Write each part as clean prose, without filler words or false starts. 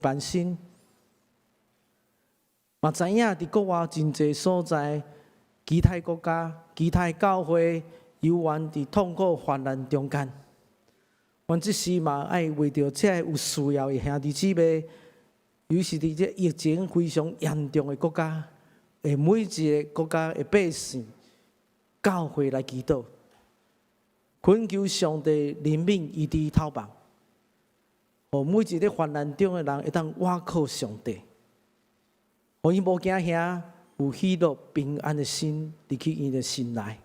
關心。嘛知影佇國外真濟所在，其他國家、其他教會猶原佇痛苦患難中間。阮這時嘛愛為著這有需要的兄弟姊妹，尤其是佇這疫情非常嚴重的國家，的每一个國家的百姓、教會來祈禱，懇求上帝憐憫醫治透放，予每一个患難中的人會當倚靠上帝，予伊無驚嚇，有喜樂平安的心入去𪜶的心內。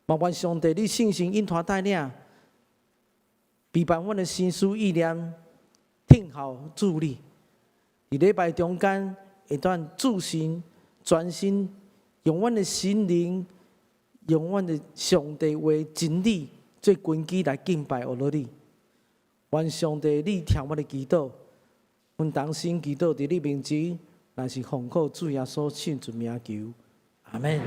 嘛願上帝你聖神引導帶領，備辦阮的心思意念，聽候主你。佇禮拜中間，會當注心專心，用阮的心靈，用阮的上帝話真理做根基來敬拜阿羅你。願上帝你聽阮的祈禱，阮同心祈禱佇你面前，乃是奉靠主耶穌聖尊名求，阿門。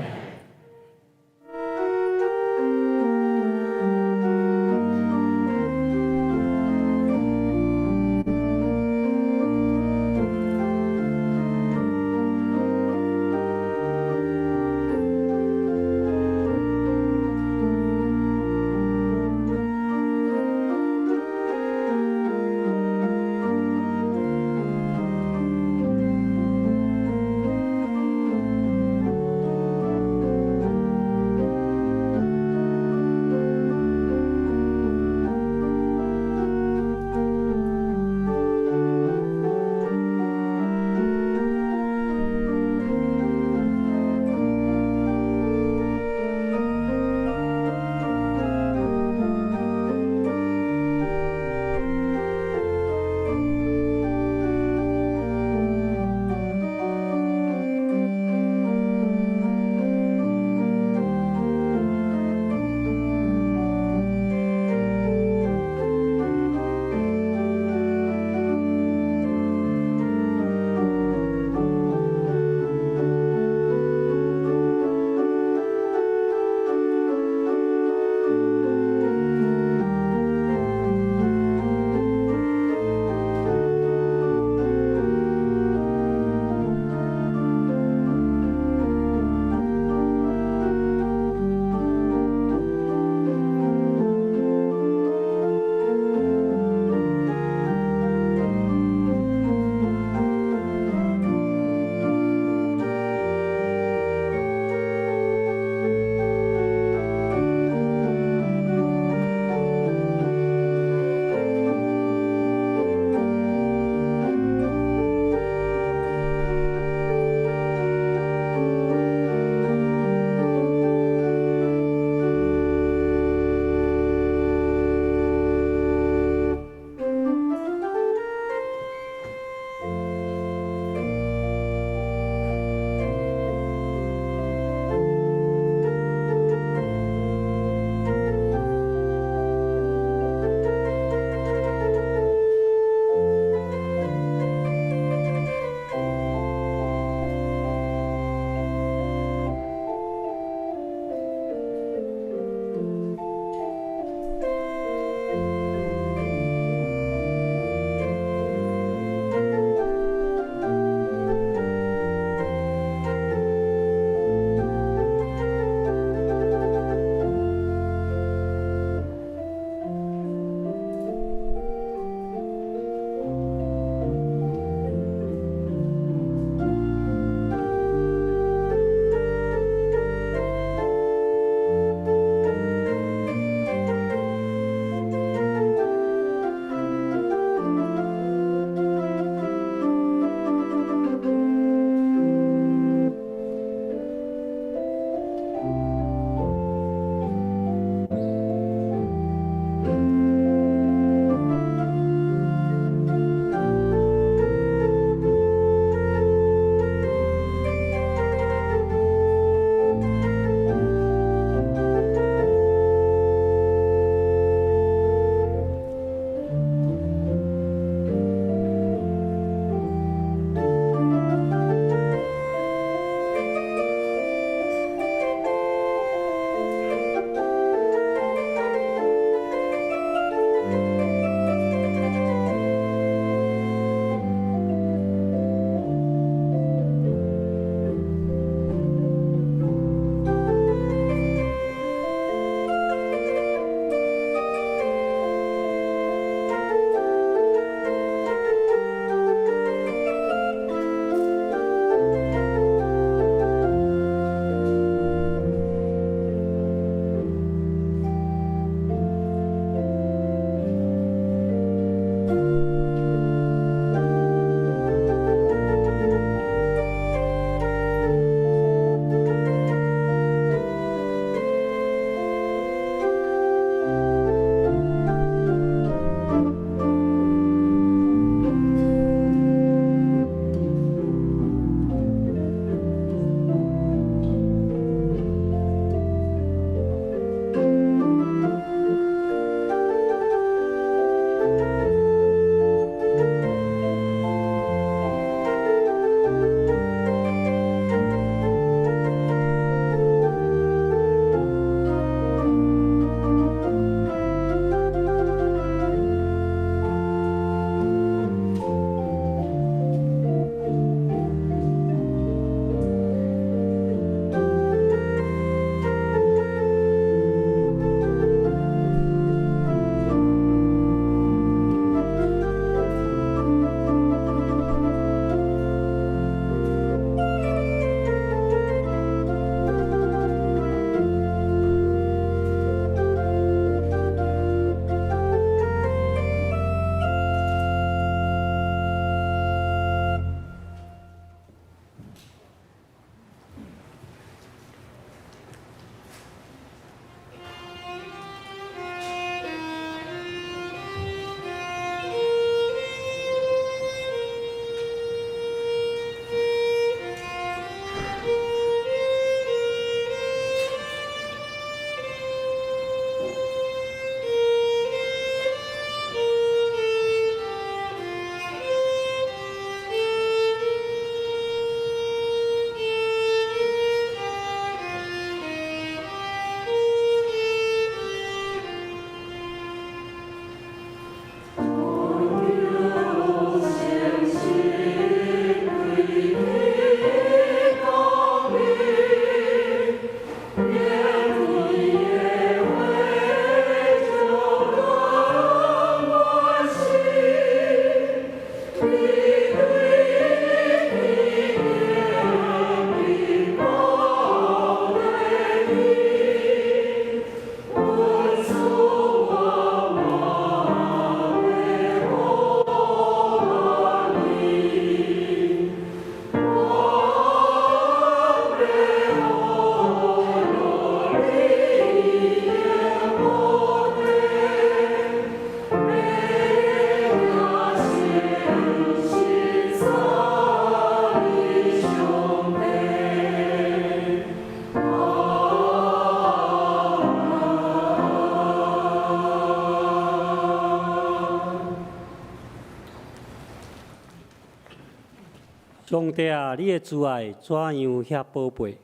上帝啊，你的慈愛怎樣遐寶貝？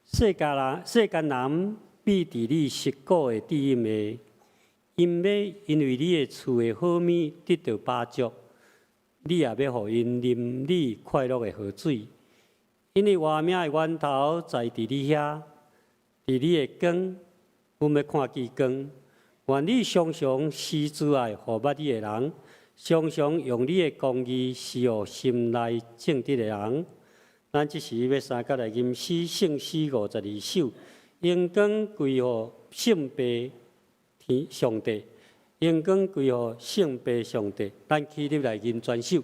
世間人世間人覕佇你實古的至陰下，𪜶欲因為你的賜的好物得著飽足，你也欲予𪜶啉你快樂的河水。𪜶的活命的源頭在佇你遐，佇你的光，阮欲看見光。願你常常施慈愛予捌你的人，常常用你的公義施予心內正直的人。咱這時欲相佮來吟詩聖詩52首，榮光歸予聖父天上帝，榮光歸予聖父上帝。咱起立來吟全首。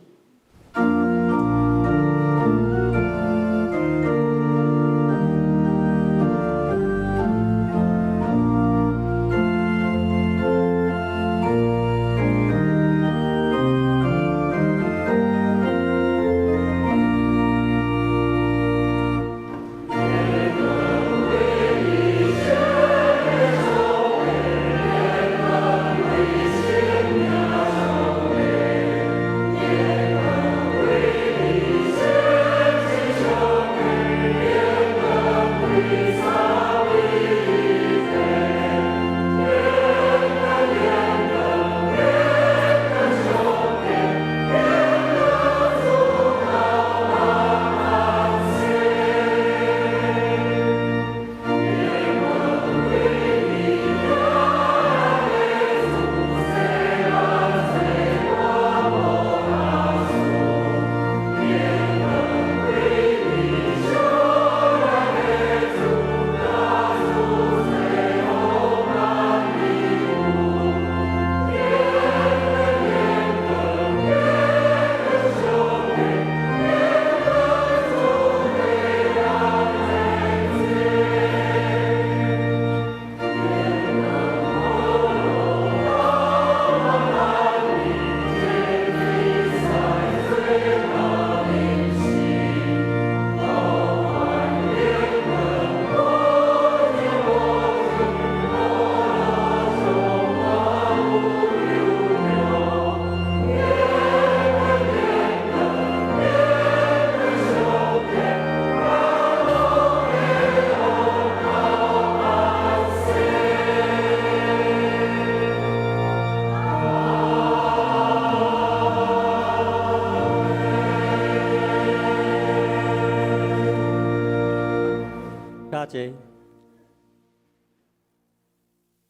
感謝。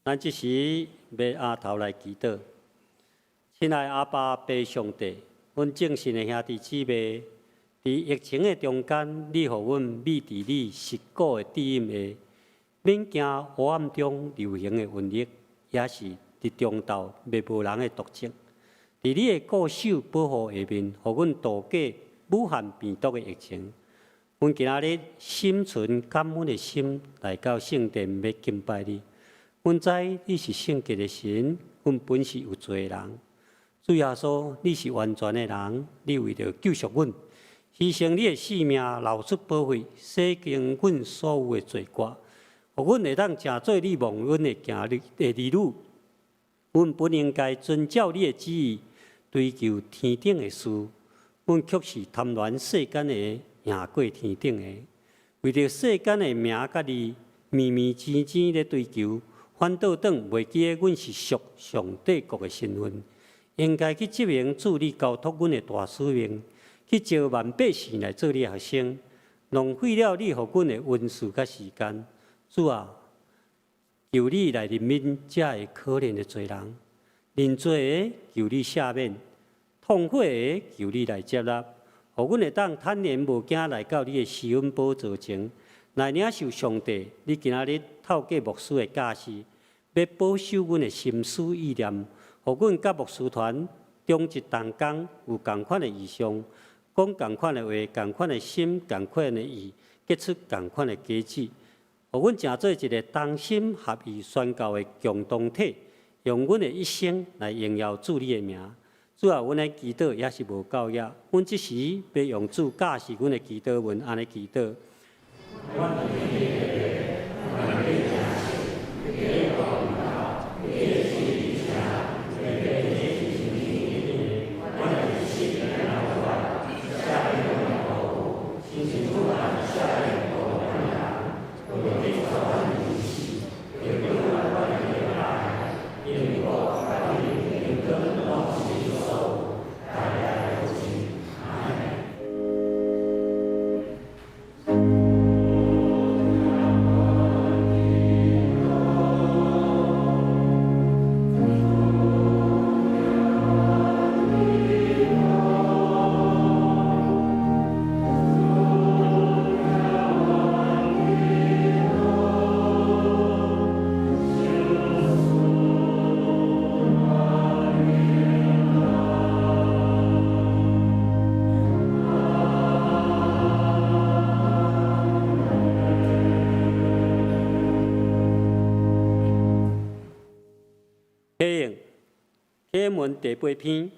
咱這時欲阿頭來祈禱。親愛阿爸父上帝，阮眾信的兄弟姊妹，佇疫情的中間，你予阮覕佇你實古的至陰下，免驚黑暗中流行的瘟疫，抑是佇中晝滅無人的毒症。佇你的顧守保護下面，予阮渡過武漢病毒的疫情。阮今仔日心存感恩的心來到聖殿，欲敬拜你。阮知你是聖潔的神，阮本是有罪的人。主耶穌，你是完全的人，你為著救贖阮，犧牲你的性命，流出寶血，洗淨阮所有的罪過，予阮會當成做你蒙恩的兒女的兒女。阮本應該遵照你的旨意，追求天頂的事，阮卻是貪戀世間的，贏過天頂的。為著世間的名佮利，迷迷眇眇咧追求，反倒轉袂記得阮是屬上帝國的身份，應該去執行主你交託阮的大使命，去招萬百姓來做你的學生，浪費了你予阮的恩賜佮時間。主啊，求你來憐憫這个可憐的罪人，認罪的求你赦免，痛悔的求你來接納，予阮會當坦然無驚來到你的施恩寶座前，來領受上帝。你今仔日透過牧師的教示，欲保守阮的心思意念，予阮佮牧師團終日同工，有仝款的異象，講仝款的話，仝款的心，仝款的意，結出仝款的果子，予阮成做一个同心合意宣教的共同體，用阮的一生來榮耀主你的名。主啊，阮的祈禱也是無夠額，阮這時欲用主教示阮的祈禱文，按呢祈禱。启文第八篇，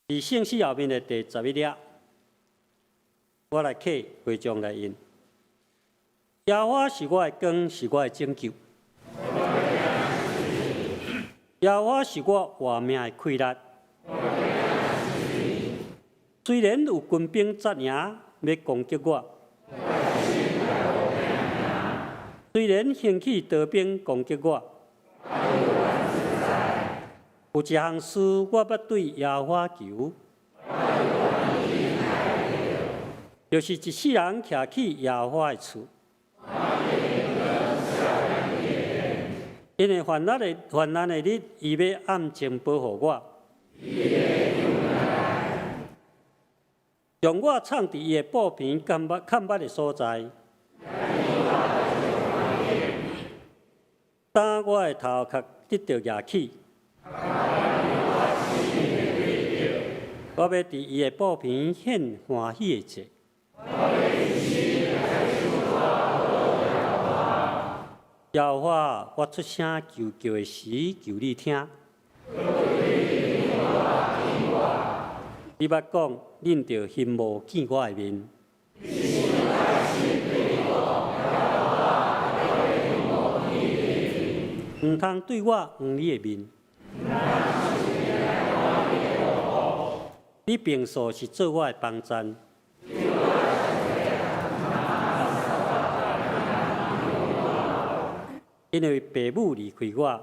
伫圣诗後面的第11頁，我來刻會眾來印。耶和華是我的光，是我的拯救。耶和華是我活命的氣力。雖然有軍兵紮營欲攻擊我，雖然興起刀兵攻擊我，有一項事我欲對耶和華求，就是一世人徛去耶和華的厝。因為患難的日，伊欲暗中保護我，將我藏佇伊的布棚崁密的所在。當我的頭殼得著攑起，我欲佇伊的布棚獻歡喜的祭。耶和華，我出聲求救的時，求你聽。你捌講，恁著欣慕見我的面。毋通對我掩你的面。你平素是做我的幫贊。因為父母離開我，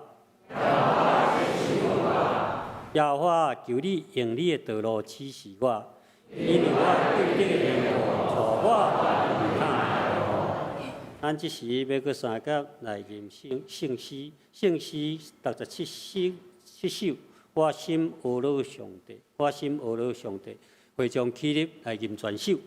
耶和華，求你用你的道路指示我，因為我對你的緣故，帶我平坦的路。咱這時欲閣相佮來吟聖聖詩，聖詩67首七首。我心呵咾上帝，我心呵咾上帝，會眾起立來吟全首。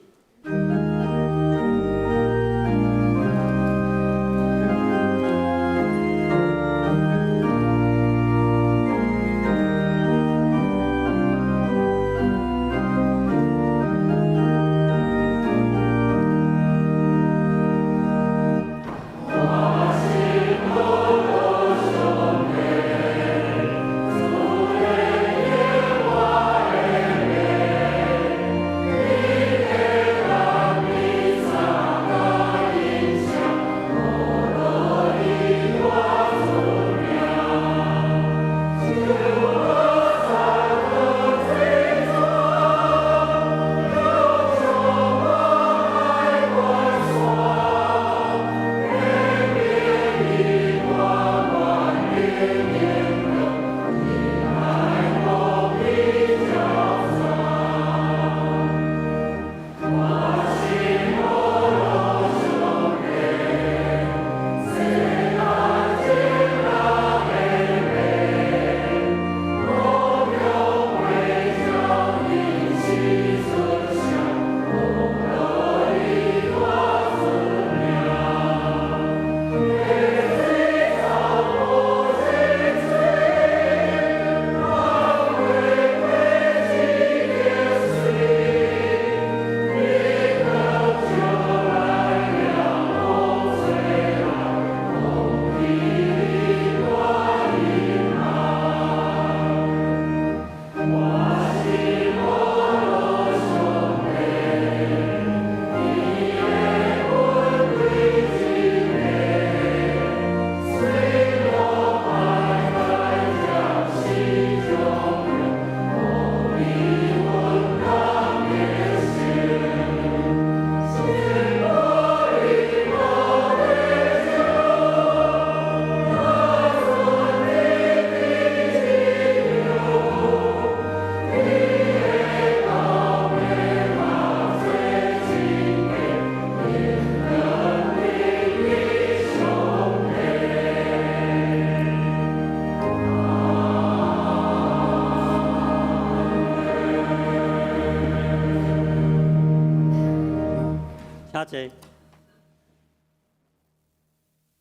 請坐。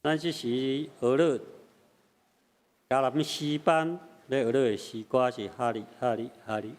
咱這時學了迦南詩班欲學的詩歌是哈利哈利哈利。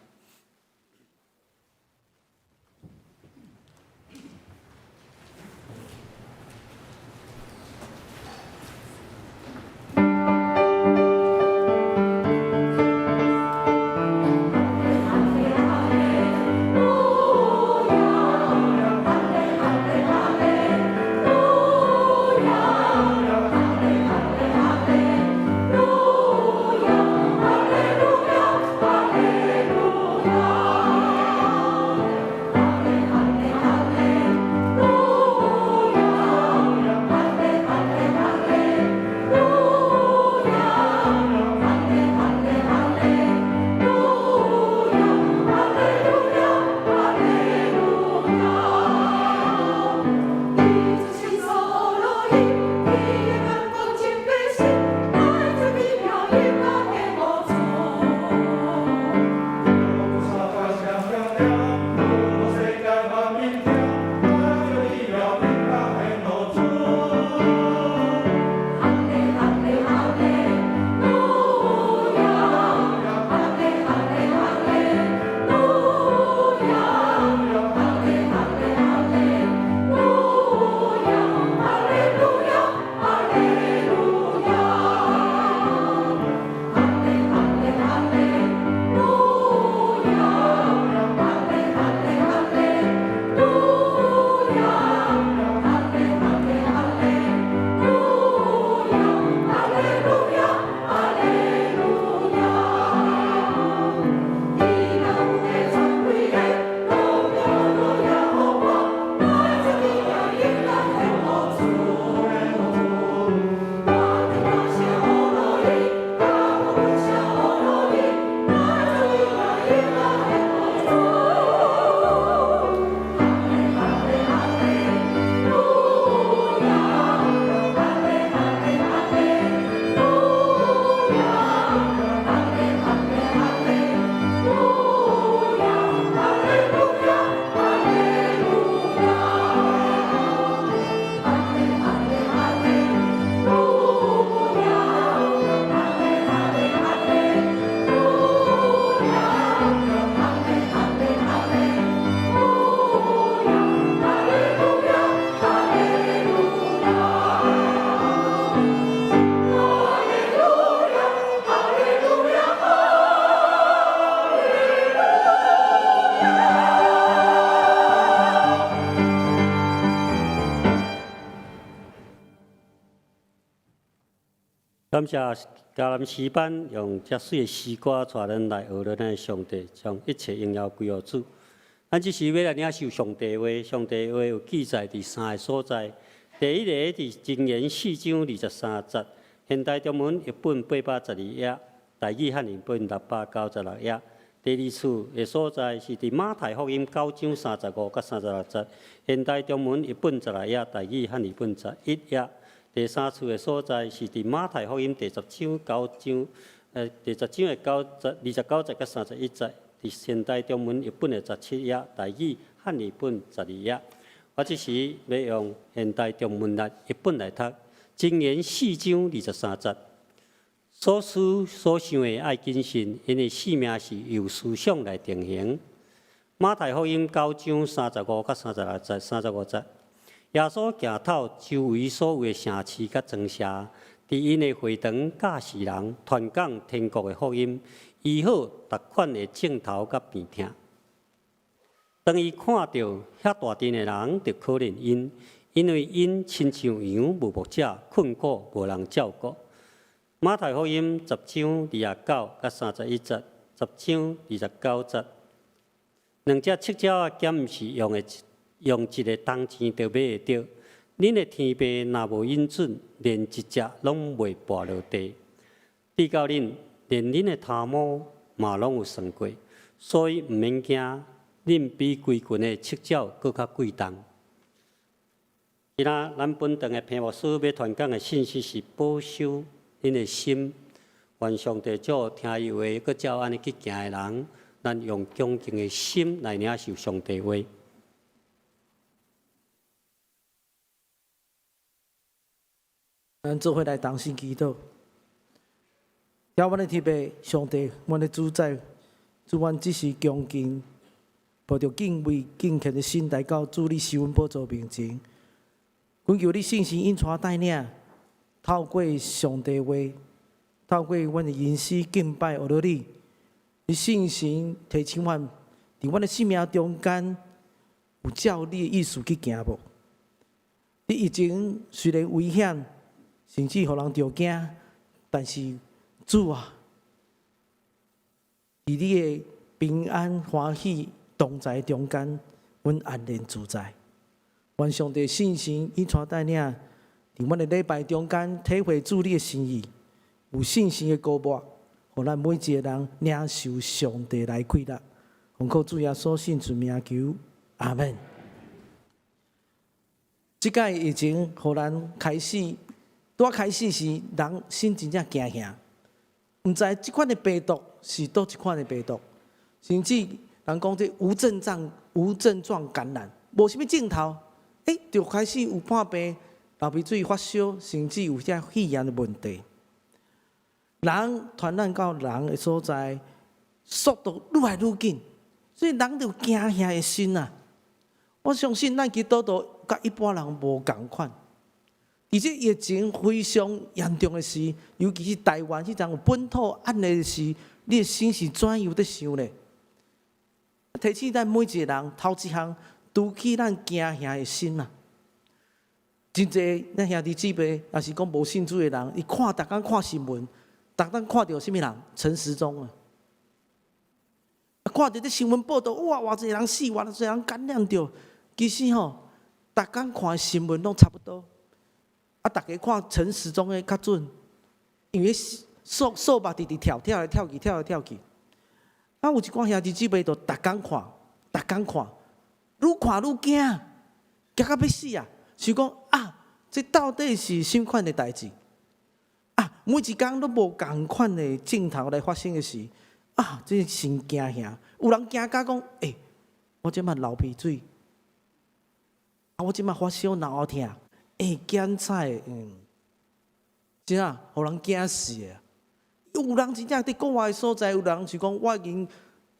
感謝迦南詩班用遮媠的詩歌帶咱來學咱的上帝，將一切榮耀歸予主。咱這時欲來領受上帝話，上帝話有記載佇三个所在。第一個佇箴言四章二十三節，現代中文譯本812頁，台語漢譯本696頁。第二處的所在是佇馬太福音九章三十五佮三十六節，現代中文譯本16頁，台語漢譯本11頁。第三處的所在是佇馬太福音第十章九章，第十章的九節29節佮31節，佇現代中文譯本的17頁，台語漢譯本12頁。我這時欲用現代中文來譯本來讀，箴言四章二十三節，所思所想的愛謹慎，因為性命是由思想來定型。馬太福音九章三十五佮三十六節，三十五節，耶穌行透周圍所有的城市佮莊舍，佇𪜶的會堂教示人，傳講天國的福音，醫好逐款的症頭佮病痛。當伊看著遐大陣的人，就可憐𪜶，因為𪜶親像羊無牧者，困苦無人照顧。馬太福音十章二十九佮三十一節，十章二十九節，兩隻赤鳥仔敢毋是用一个銅錢就買會著？恁的天父若無允准，連一隻攏袂跋落地。至到恁，連恁的頭毛嘛攏有算過，所以毋免驚。恁比規群的赤鳥閣較貴重。今仔咱本堂的彭牧師欲傳講的信息是保守恁的心，願上帝祝福聽伊話，閣照按呢去行的人，咱用恭敬的心來領受上帝話。咱做伙來同心祈禱，疼阮的天父上帝，阮的主宰，主，阮只是恭敬，抱著敬畏、敬虔的心來到主你施恩寶座面前，懇求你聖神引帶帶領，透過上帝話，透過阮的吟詩敬拜，學著你，你聖神提醒阮，佇阮的生命中間有照你的意思去行無？你疫情雖然危險，甚至予人著驚，但是主啊，佇你的平安歡喜同在中間，阮安然自在。願上帝聖神引帶帶領，佇阮的禮拜中間體會主你的心意，有聖神的膏抹，予咱每一个人領受上帝來快樂。奉靠主耶穌聖尊名求，阿門。這擺疫情，予咱開始，拄仔開始時，人心真正驚嚇，毋知這款的病毒是佗一款的病毒，甚至人講這無症狀、無症狀感染，無啥物症頭，就開始有破病、流鼻水、發燒，甚至有遮肺炎的問題。人傳染到人的所在，速度愈來愈緊，所以人就驚嚇的心啊！我相信咱基督徒佮一般人無仝款。佇這疫情非常嚴重的時，尤其是台灣彼陣有本土案例的時，你的心是怎樣佇想咧？提醒咱每一个人，頭一項除去咱驚嚇的心啊！真濟咱兄弟姊妹，抑是講無信主的人，伊看逐工看新聞，逐工看著啥物人？陳時中啊！看著這新聞報道，哇，偌濟人死，偌濟人感染著。其實吼，逐工看新聞攏差不多。啊，逐家看陳時中的較準，因為數數目直直跳，跳來跳去，跳來跳去。啊，有一寡兄弟姊妹就逐工看，逐工看，愈看愈驚，驚甲欲死啊！想講啊，這到底是啥物款的代誌？啊，每一工攏無仝款的鏡頭來發生的時，啊，這真驚嚇。有人驚甲講，我這擺流鼻水，啊，我這擺發燒腦疼，檢測，真啊，予人驚死的。有人真正佇國外的所在，有人是講我已經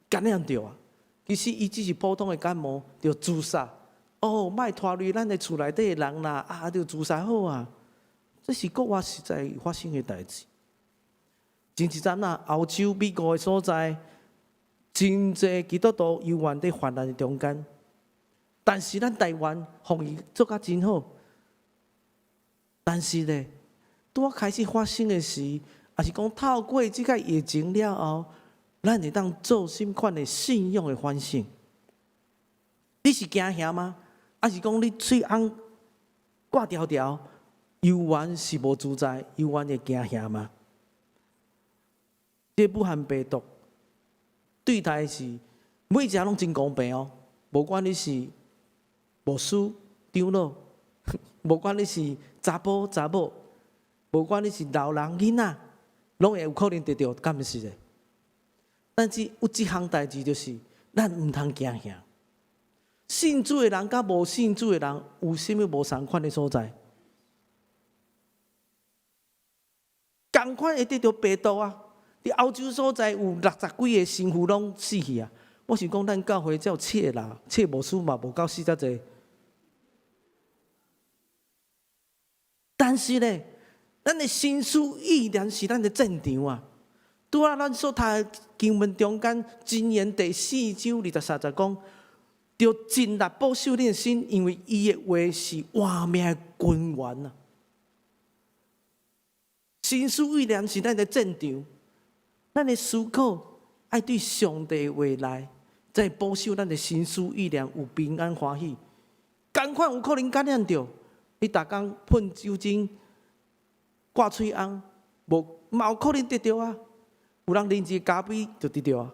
感染著啊。其實伊只是普通的感冒，著自殺。哦，莫拖累咱的厝內底的人啦，啊，著自殺好啊。這是國外實在發生的代誌。前一陣啊，歐洲、美國的所在，真濟基督徒猶原佇患難的中間。但是咱台灣防疫做甲真好，但是咧，拄仔開始發生的時，抑是講透過這個疫情了後，咱會當做啥物款的信仰的反省？你是驚嚇嗎？抑是講你喙甕掛條條，猶原是無自在，猶原會驚嚇嗎？這武漢病毒對待是每一個攏真公平哦，無管你是牧師、長老，無管你是查埔、查某，無管你是老人、囡仔，攏會有可能得著，敢毋是咧？但是有一項代誌就是，咱毋通驚嚇。信主的人佮無信主的人有啥物無仝款的所在？仝款會得著病毒啊！佇歐洲所在有六十幾个神父攏死去啊！我想講，咱教會才有七个人，七個牧師嘛無夠死遮濟。但是咧，咱的心思意念是咱的戰場啊！拄仔咱所讀的經文中間，箴言第四章二十三節講，著盡力保守你的心，因為伊的話是活命的根源啊！心思意念是咱的戰場，咱的思考愛對上帝話來，才會保守咱的心思意念有平安歡喜。仝款有可能感染著，你逐工噴酒精、掛喙甕，無嘛有可能得著啊！有人啉一个咖啡就得著啊！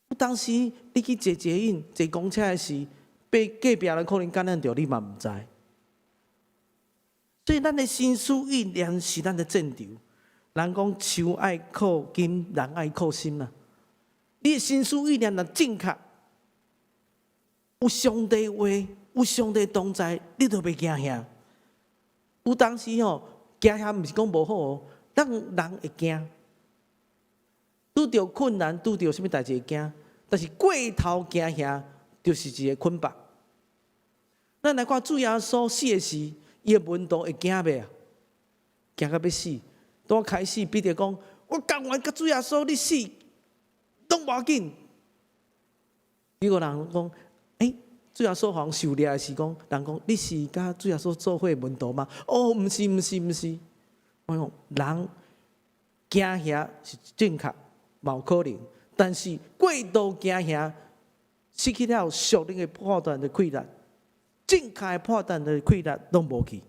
有當時你去坐捷運、坐公車的時，被隔壁人可能感染著，你嘛毋知。所以咱的心思意念是咱的戰場。人講樹愛靠根，人愛靠心啊！你的心思意念若正確，有上帝話，有上帝同在，你就袂驚嚇。有當時吼，驚嚇毋是講無好哦，咱人會驚，拄著困難，拄著啥物代誌會驚，但是過頭驚嚇就是一個捆綁。咱來看主耶穌死的時，伊的門徒會驚袂啊？驚甲欲死。拄開始彼得講：我甘願佮主耶穌你死，攏無要緊。結果人講：欸，主耶穌予人受掠的時講，人講你是佮主耶穌做伙門徒嗎？哦，毋是，毋是，毋是。我講人驚嚇是正確，嘛有可能，但是過度驚嚇，失去了屬靈的判斷的氣力，正確的判斷的氣力攏無去。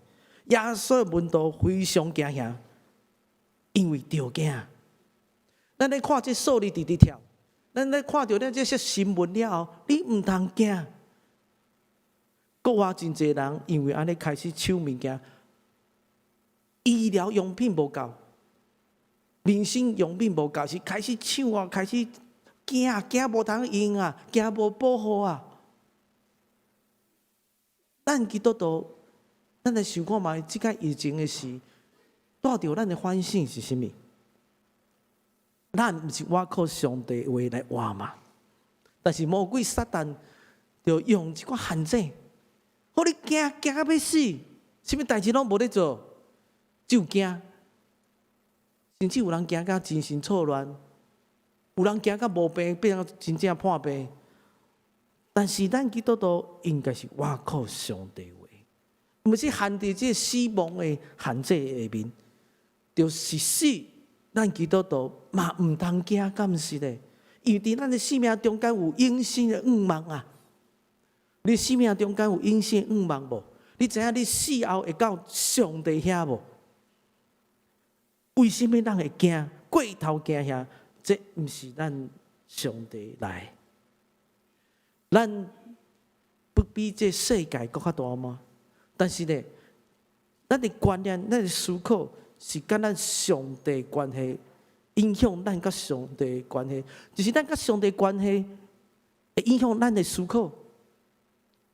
耶穌的門徒非常驚嚇，因為著驚。咱咧看這數字直直跳，咱咧看著咱這些新聞了後，你毋通驚。國外真濟人因為按呢開始搶物件，醫療用品無夠，民生用品無夠，是開始搶啊，開始驚，驚無通用啊，驚無保護啊。咱基督徒，咱來想看覓，這個疫情的時，帶著咱的反省是啥物？咱毋是倚靠上帝話來活嗎？但是魔鬼撒旦就用這款陷阱，予你驚驚甲欲死，啥物代誌攏無咧做，只有驚。甚至有人驚甲精神錯亂，有人驚甲無病變成真正破病。但是咱基督徒應該是倚靠上帝話，毋是陷佇這個死亡的陷阱下面，就是死。咱基督徒嘛毋通驚，敢毋是咧？因為佇咱的生命中間有永生的盼望啊！你生命中間有永生的盼望無？你知影你死後會到上帝遐無？為什麼咱會驚？過頭驚嚇？這毋是咱上帝來。咱不比這世界閣較大嗎？但是呢，咱的觀念、咱的思考是佮咱上帝關係，影響咱佮上帝關係，就是咱佮上帝關係會影響咱的思考。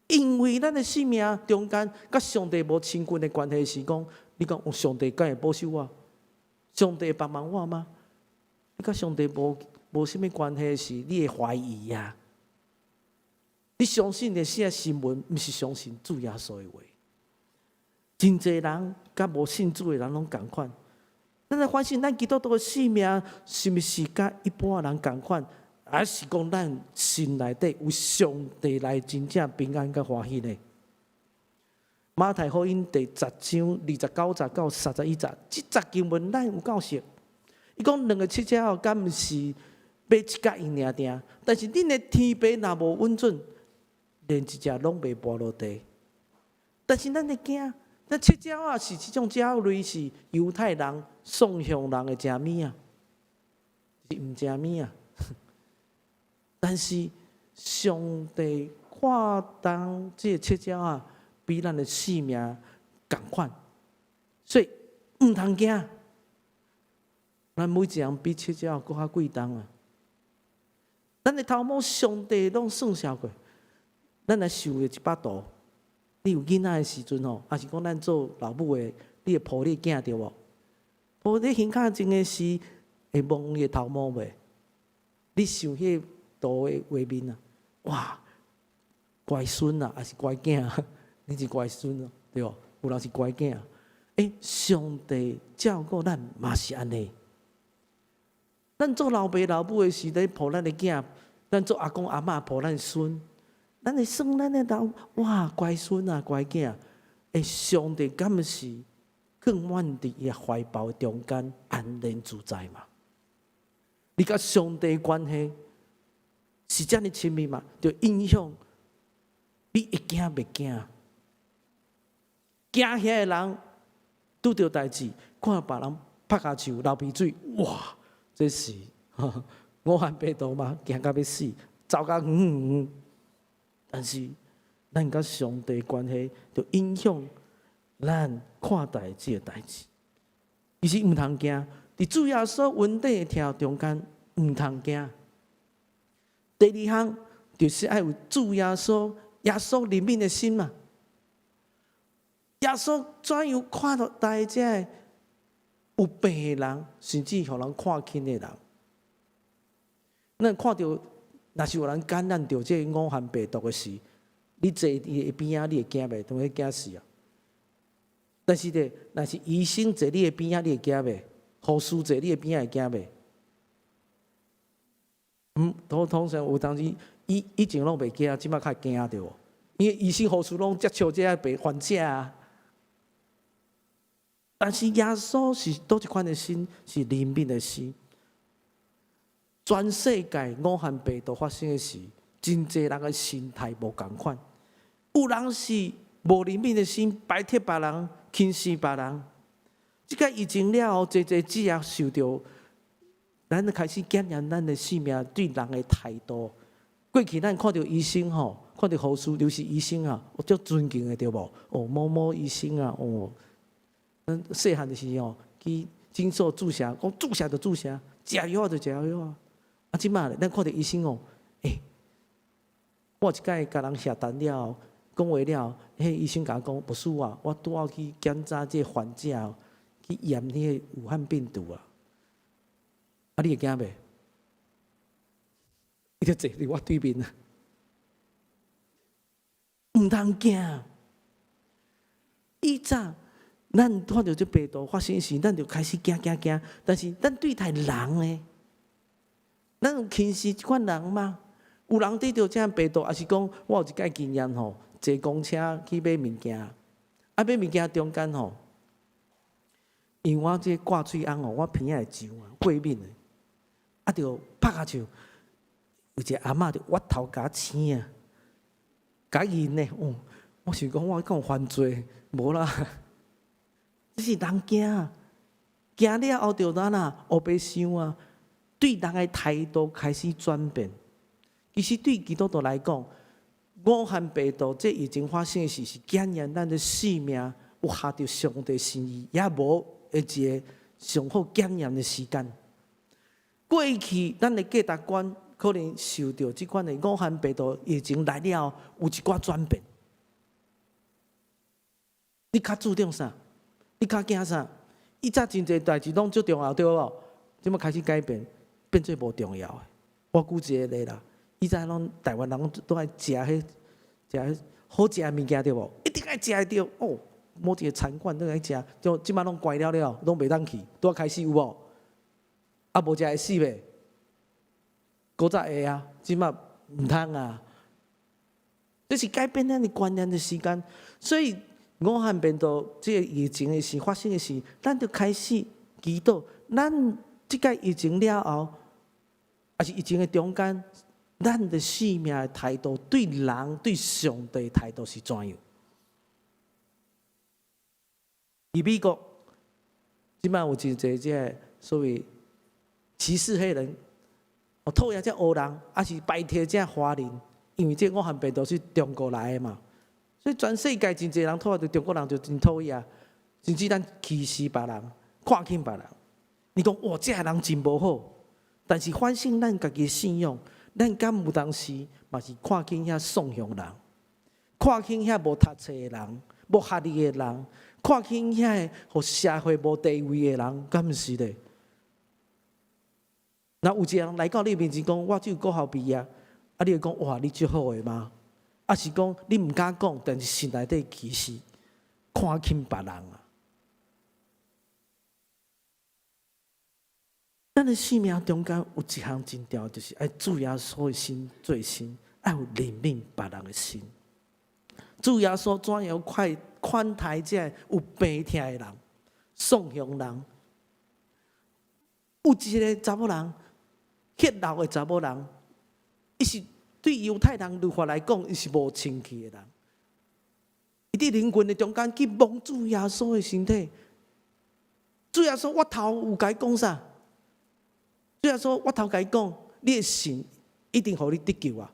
因為咱的生命中間佮上帝無親近的關係時，講你講上帝敢會保守我？上帝會幫忙我嗎？你佮上帝無啥物關係時，你會懷疑啊！你相信的是新聞，毋是相信主耶穌的話。真濟人佮無信主的人攏仝款。咱來反省，咱基督徒的生命是毋是佮一般人仝款？還是講咱心內底有上帝來真正平安佮歡喜呢？馬太福音第十章29節到31節，這節經文咱有夠熟。伊講兩个七隻仔，敢毋是買一角銀爾爾？但是恁的天父若無允准，連一隻攏袂跋落地。但是咱會驚，那七隻仔是這種鳥類，是猶太人送向人的食物啊，是毋食物啊。但是上帝看重這个七隻仔，比咱的性命仝款，所以毋通驚。咱每一人比七隻仔閣較貴重啊！咱的頭毛上帝攏算數過。咱來想一擺圖，你有囡仔的時陣吼，抑是講咱做老母的，你會抱你囝對無？抱佇胸口前的時，會摸伊的頭毛袂？你想彼个圖的畫面啊，哇！乖孫啊，抑是乖囝？你是乖孫啊，對無？有人是乖囝。欸，上帝照顧咱嘛是按呢。咱做老爸老母的時，咧抱咱的囝；咱做阿公阿嬤抱咱孫，咱會算咱的老哇乖孫啊，乖囝。欸，上帝敢毋是囥阮佇伊懷抱中間安然自在嘛？你佮上帝關係是遮爾親密嘛？就影響你會驚袂驚？驚嚇的人拄著代誌，看別人拍跤手流鼻水，哇！這是武漢病毒嘛？驚甲欲死，走甲遠遠遠。但是咱佮上帝關係，就影響咱看待這个代誌。其實毋通驚，佇主耶穌恩典的疼中間，毋通驚。第二項就是愛有主耶穌、耶穌憐憫的心嘛。耶穌怎樣看待這个有病的人，甚至予人看輕的人？咱看著，若是有人感染著這个武漢病毒的時，你坐伊的邊仔，你會驚袂？當然驚死啊！但是咧，若是醫生坐你的邊仔，你會驚袂？護士坐你的邊仔會驚袂？通常有當時以前攏袂驚，這擺較驚著無？因為醫生護士攏接觸這个病患者啊。但是耶穌是佗一款的心，是憐憫的心。全世界武漢病毒發生的時，真濟人的心態無仝款。有人是無憐憫的心，排斥別人，輕視別人。這個疫情了後，濟濟只也受著，咱開始檢驗咱的生命對人的態度。過去咱看著醫生吼，看著護士，尤其醫生啊，有足尊敬的對無？哦，某某醫生啊，哦，咱細漢的時吼，去診所注射，講注射就注射，食藥就食藥啊。啊，這擺咧，咱看著醫生哦，欸，我有一擺共人協談了後，講話了後，彼醫生共我講，牧師啊，我拄好去檢查這个患者，去驗彼个武漢病毒啊。啊，你會驚袂？伊就坐佇我對面啊，毋通驚。以早咱看著這病毒發生時，咱就開始驚驚驚。但是咱對待人呢，咱有輕視這款人嗎？有人得著這病毒，抑是講我有一擺經驗吼，坐公車去買物件，啊買物件中間吼，因為我這掛喙甕吼，我鼻仔會上啊，過敏的，啊就拍跤手，有一個阿嬤就越頭共我揤啊，共印呢，哦，我想講我敢有犯罪？無啦，這是人驚，驚了後就怎啦？烏白想啊，對人的態度開始轉變。其實對基督徒來講，武漢病毒這疫情發生的時，是檢驗咱的生命有合著上帝心意，抑無的一個上好檢驗的時間。過去咱的價值觀可能受著這款的武漢病毒疫情來了後，有一寡轉變。你較注重啥？你較驚啥？以前真濟代誌攏足重要，對無？這擺開始改變，變做無重要的。我舉一個例啦，以前攏台灣人都愛食彼食彼好食的物件，對無？一定愛食會著哦。某一個餐館都愛食，就這擺攏關了了，攏袂當去，拄仔開始有無？啊，無食會死袂？古早會啊，這擺毋通啊。這是改變咱的觀念的時間，所以武漢病毒這个疫情的時發生的時，咱就開始祈禱。咱這個疫情了後，抑是疫情的中間，咱的生命的態度對人對上帝態度是怎樣？佇美國，這擺有真濟這个所謂歧視黑人，哦，討厭這黑人，抑是排斥這華人，因為這武漢病毒是中國來的嘛，所以全世界真濟人討厭著中國人就真討厭，甚至咱歧視別人，看輕別人。你講哇，這个人真無好，但是反省咱家己的信仰，咱敢有當時嘛是看輕遐喪鄉人，看輕遐無讀冊的人，無學歷的人，看輕遐個予社會無地位的人，敢毋是咧？若有一個人來到你面前講，我只有國校畢業，啊，你會講哇，你足好的嗎？抑是講你毋敢講，但是心內底其實看輕別人啊。咱的生命中間有一項真重要，就是愛主耶穌的心做心，愛有憐憫別人的心。主耶穌怎樣快款待這有病疼的人、喪鄉人？有一个查某人，血漏的查某人，伊是對猶太人律法來講，伊是無清氣的人。伊佇人群的中間去摸主耶穌的身體。主耶穌，我頭有共伊講啥？主耶穌，我頭共伊講，你的信一定予你得救啊！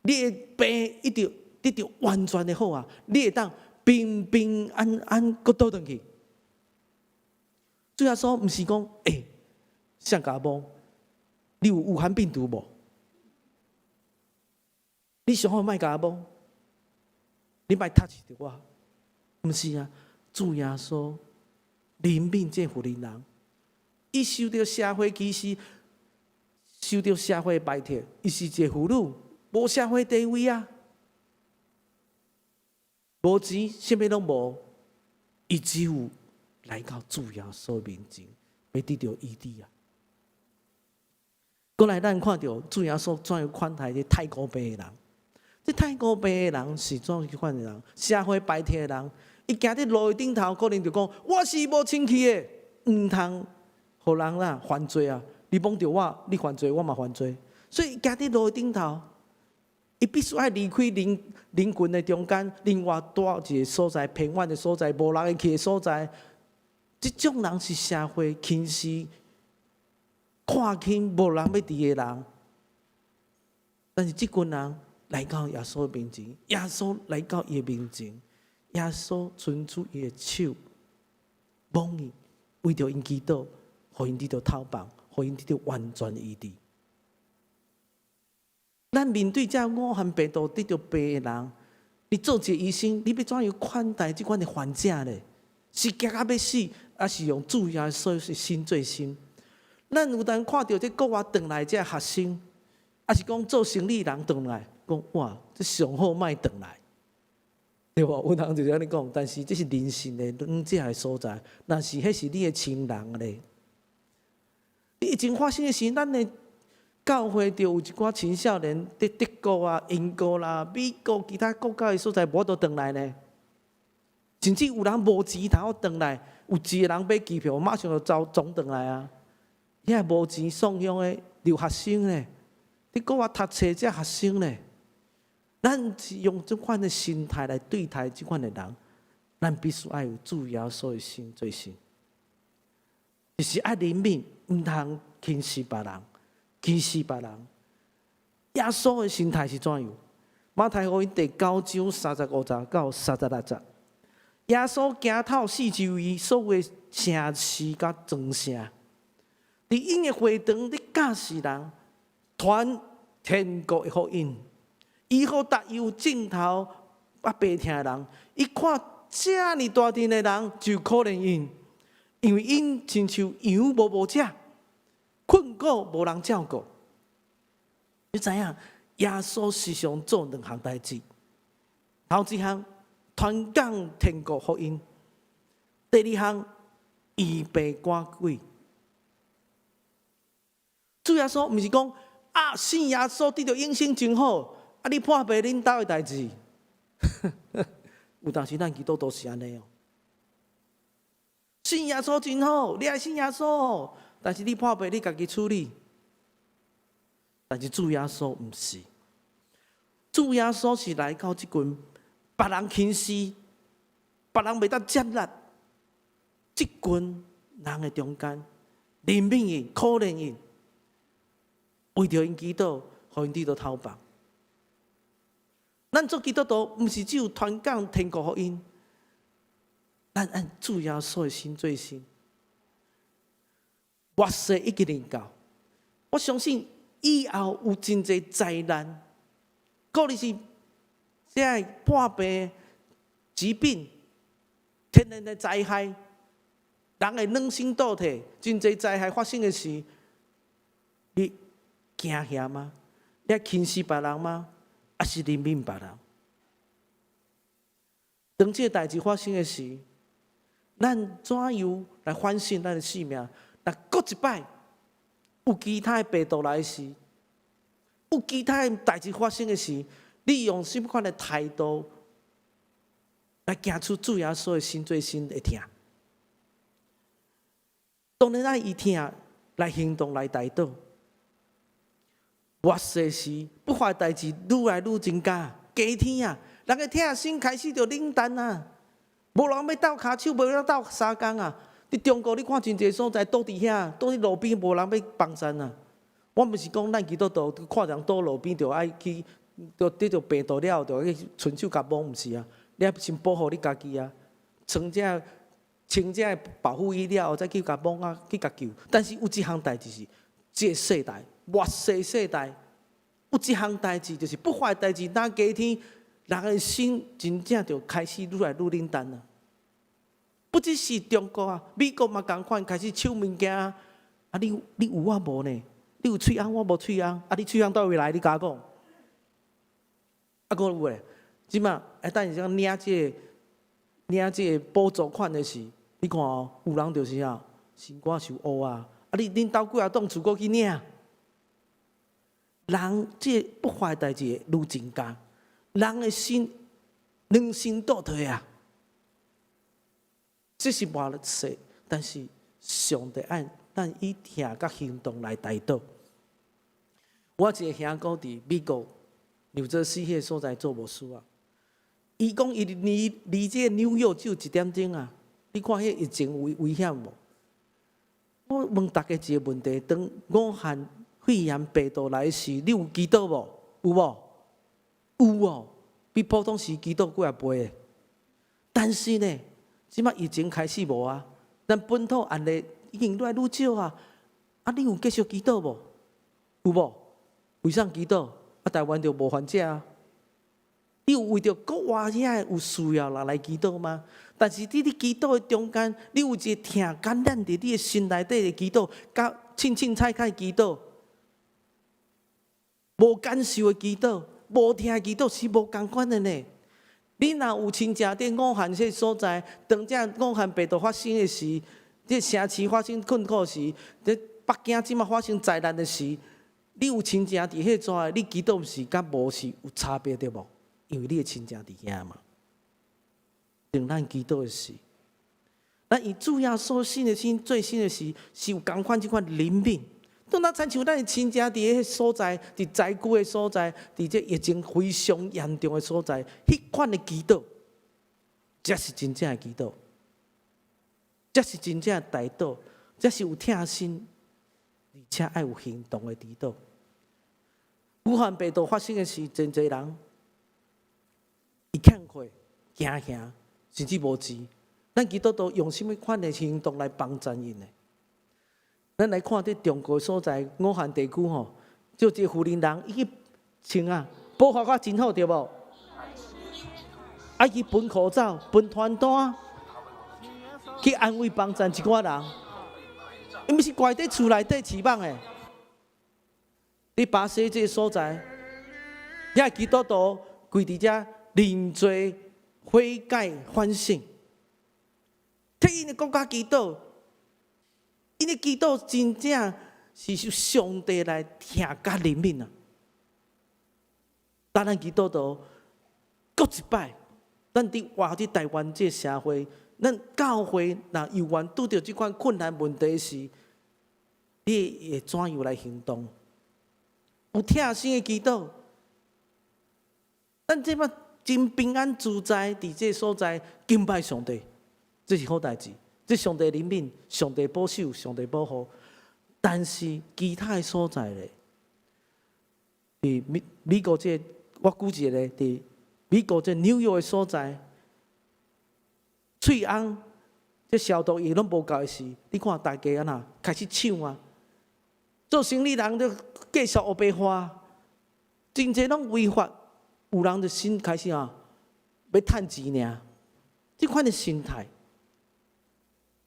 你的病一定得著完全的好啊！你會當平平安安閣倒轉去。主耶穌毋是講，欸，誰共摸？你有武漢病毒無？你上好莫共我摸，你莫 touch 著我。毋是啊，主耶穌憐憫這婦人，伊受著社會歧視，受著社會排斥，伊是一个婦女，無社會地位啊，無錢，啥物攏無，伊只有來到主耶穌面前，欲得著醫治啊。過來，咱看著主耶穌怎樣款待這太古病的人。這太古病的人是怎樣款的人？社會排斥的人，伊行佇路的頂頭，可能就講我是無清氣的，毋通予人啦犯罪啊！你摸著我，你犯罪，我嘛犯罪。所以行佇路的頂頭，伊必須愛離開人人群的中間，另外蹛一个所在偏遠的所在，無人會去的所在。這種人是社會輕視、看輕、無人欲佇的人。但是這群人來到耶穌面前，耶穌來到伊的面前，耶穌伸出伊的手，摸伊，為著𪜶祈禱，予𪜶得著透放，予𪜶得著完全醫治。咱面對這武漢病毒得著病的人，你做一个醫生，你欲怎樣款待這款的患者咧？是驚甲欲死，抑是用主耶穌的心做心？咱有當看著這國外轉來這學生，抑是講做生理人轉來，講哇，這上好莫轉來，對無？有人就是按呢講，但是這是人性的軟弱的所在。若是彼是你的親人咧，疫情發生的時，咱的教會就有一寡青少年佇德國啊、英國啦、美國其他國家的所在，無法度轉來呢。甚至有人無錢通轉來，有一個人買機票，馬上就走總轉來啊！遐無錢喪鄉的留學生咧，佇國外讀冊這學生咧，咱是用這款的心態來對待這款的人，咱必須愛有主耶穌的心做心，就是愛憐憫，毋通輕視別人，歧視別人。耶穌的心態是怎樣？馬太福音第九章三十五節到三十六節，耶穌行透四周圍所有的城市佮莊城，佇𪜶的會堂咧教示人，傳天國的福音，醫好逐樣症頭佮病疼的人。伊看遮爾大陣的人，就可憐𪜶，因為𪜶親像羊無牧者，困苦無人照顧。你知影？耶穌時常做兩項代誌，頭一項傳講天國福音，第二項醫病趕鬼。主耶穌毋是講啊，信耶穌得著永生真好，啊你破病恁兜的代誌，有當時咱基督徒是按呢哦。信耶穌真好，你愛信耶穌，但是你破病你家己處理。但是主耶穌毋是，主耶穌是來到這群別人輕視、別人袂當接納這群人的中間，憐憫𪜶、可憐𪜶，為著𪜶祈禱，予𪜶得著頭放。咱做基督徒，毋是只有傳講天國福音，咱按主耶穌的心做心。末世已經臨到，我相信以後有真濟災難，可能是這个破病、疾病、天然的災害，人會軟心倒退，真濟災害發生的時，你驚嚇嗎？你輕視別人嗎？抑是憐憫別人？當這个代誌發生的時，咱怎樣來反省咱的生命？若閣一擺有其他的病毒來時，有其他的代誌發生的時，你用啥物款的態度來行出主耶穌的心做心的疼？當然愛以疼來行動來代禱。末世時不法代誌愈來愈增加，加添啊！人的疼心開始就冷淡啊，無人欲鬥跤手，無人鬥相共啊！佇中國，你看真濟所在倒佇遐，倒佇路邊，無人欲幫贊啊！我毋是講咱基督徒看人倒路邊就愛去，就得著病毒了，就去伸手共摸，毋是啊！你愛先保護你家己啊，穿這穿這保護衣了後，再去共摸啊，去共救。但是有一項代誌是，這个世代末世世代有一項代誌，就是不法代誌，若加添，人的心真正就開始愈來愈冷淡啊！不只是中國啊，美國嘛仝款開始搶物件啊！你有我無呢？你有喙癀，我無喙癀。啊，你喙癀佗位來？你共我講。啊，閣有咧，這馬會等下領這个補助款的時，你看哦，有人就是啊，心肝受烏啊！啊，你恁兜幾仔棟厝閣去領？人這个不法代誌愈增加，人的心軟心倒退啊！這是末世，但是上帝愛咱以疼佮行動來代禱。我一个兄哥佇美國紐澤西彼个所在做牧師啊，伊講伊離離這個紐約只有一點鐘啊！你看彼疫情危危險無？我問大家一個問題：當武漢肺炎病毒來時，你有祈禱無？有無？有哦，比普通時祈禱幾仔倍的。但是呢，這馬疫情開始無啊，咱本土案例已經愈來愈少啊。啊，你有繼續祈禱無？有無？為啥祈禱？啊，台灣就無患者啊。你有為著國外遐有需要人來祈禱嗎？但是佇你祈禱的中間，你有一個疼感染佇你的心內底的祈禱，佮凊凊彩彩祈禱，無感受的祈禱，無疼的祈禱是無仝款的呢。你若有親情佇武漢這所在，當這武漢病毒發生的時，這城市發生困苦時，這北京這馬發生災難的時，你有親情佇彼逝，你祈禱是佮無是有差別對無？因為你的親情佇遐嘛。當咱祈禱的時，咱以主耶穌信的心、最新的時，是有仝款這款憐憫。當咱親像咱的親情佇彼个所在，佇災區的所在，佇這疫情非常嚴重的所在，彼款的祈禱，才是真正的祈禱，才是真正的代禱，才是有疼心，而且愛有行動的祈禱。武漢病毒發生的時，真濟人伊欠缺、驚嚇，甚至無錢。咱基督徒用啥物款的行動來幫助𪜶呢？咱來看佇中國所在武漢地區吼，就這個婦人人伊去穿啊，保護甲真好對無？啊，去分口罩、分傳單，去安慰幫贊一寡人。伊毋是關佇厝內底飼蠓的。佇巴西這个所在，遐基督徒跪佇遮認罪悔改反省，替𪜶的國家祈禱。𪜶的祈禱真正是受上帝來疼佮憐憫啊！當咱基督徒閣一擺，咱佇活佇台灣這社會，咱教會若猶原拄著這款困難問題時，你會怎樣來行動？有疼心的祈禱，咱這擺真平安自在，佇這所在敬拜上帝，這是好代誌。這上帝憐憫，上帝保守，上帝保護。但是其他的所在咧，佇美國這個，我舉一個佇美國這紐約的所在，喙甕這消毒液攏無夠的時，你看大家按怎開始搶啊！做生理人就繼續烏白花，真濟攏違法，有人就先開始啊，欲趁錢爾，這款的心態，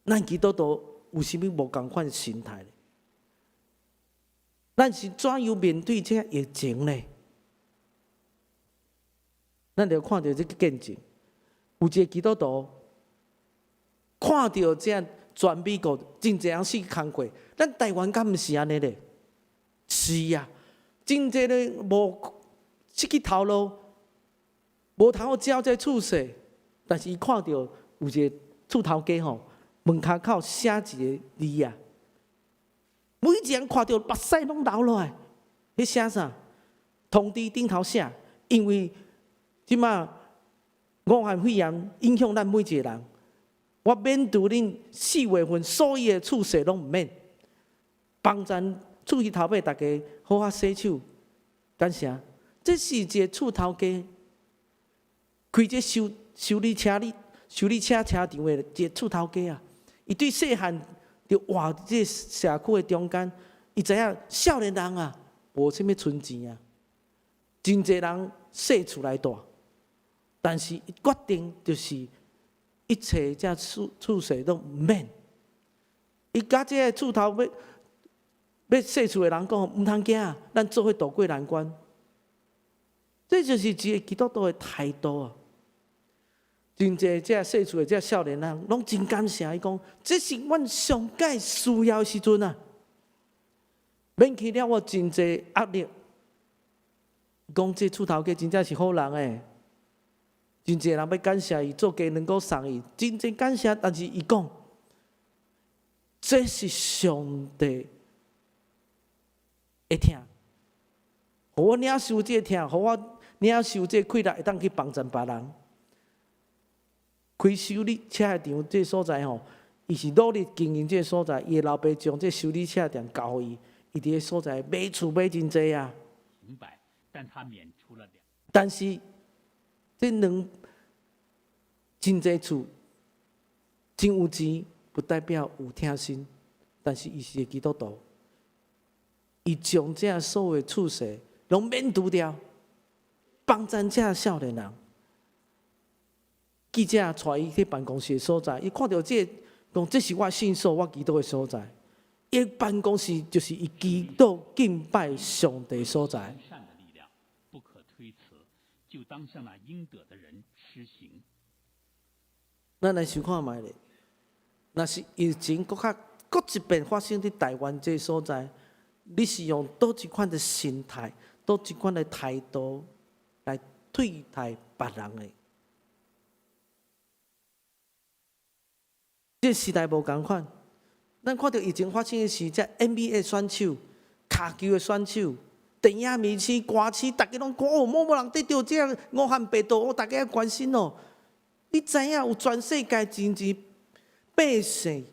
咱基督徒有啥物無仝款的心態？咱是怎樣面對這疫情呢？咱就看著這個見證，有一個基督徒看著這全美國真濟人死工課，咱台灣敢毋是按呢咧？是啊，真濟咧無失去頭路，無通好繳這厝稅，但是伊看著有一個厝頭家吼，門跤口寫一個字啊，每一個人看著目屎攏流落來，彼寫啥？通知頂頭寫，因為這馬武漢肺炎影響咱每一個人，我免除恁4月份所有的厝稅攏毋免，幫贊厝彼頭尾逐家好好洗手，感謝。這是一個厝頭家開這修理車車場的一個厝頭家啊！伊對細漢就活佇這社區的中間，伊知影少年人啊無啥物存錢啊，真濟人踅厝內蹛，但是伊決定就是一切這厝稅攏毋免。伊佮這個厝頭欲欲踅厝的人講，毋通驚，咱做伙渡過難關。這就是一個基督徒的態度啊！真濟這踅厝的這少年人，攏真感謝伊講，這是阮上蓋需要的時陣啊！免去了我真濟壓力。講這厝頭家真正是好人欸，真濟人欲感謝伊，做雞卵糕送伊，真濟感謝。但是伊講，這是上帝的疼，予我領受這個疼，予我領受這個氣力，會當去幫助別人。開修理車的場這所在吼，伊是努力經營這個所在，伊的老爸將這修理車店交予伊，伊佇個所在買厝買真濟啊。明白，但他免除了兩。但是這兩真濟厝真有錢，不代表有疼心，但是伊是個基督徒，伊將這所有厝稅攏免除掉，幫贊這少年人。記者帶伊去辦公室的所在，伊看著這個，講這是我聖所，我祈禱的所在。伊辦公室就是伊祈禱敬拜上帝所在。善的力量不可推辭，就當向那應得的人施行。咱來想看覓咧，若是疫情閣較閣一遍發生佇台灣這個所在，你是用佗一款的心態、佗一款的態度來對待別人的？這時代無仝款，咱看著疫情發生的時，這 NBA 選手、跤球的選手、電影明星、歌星，逐家攏講哦，某某人得著這個武漢病毒，逐家愛關心哦。你知影有全世界真濟百姓，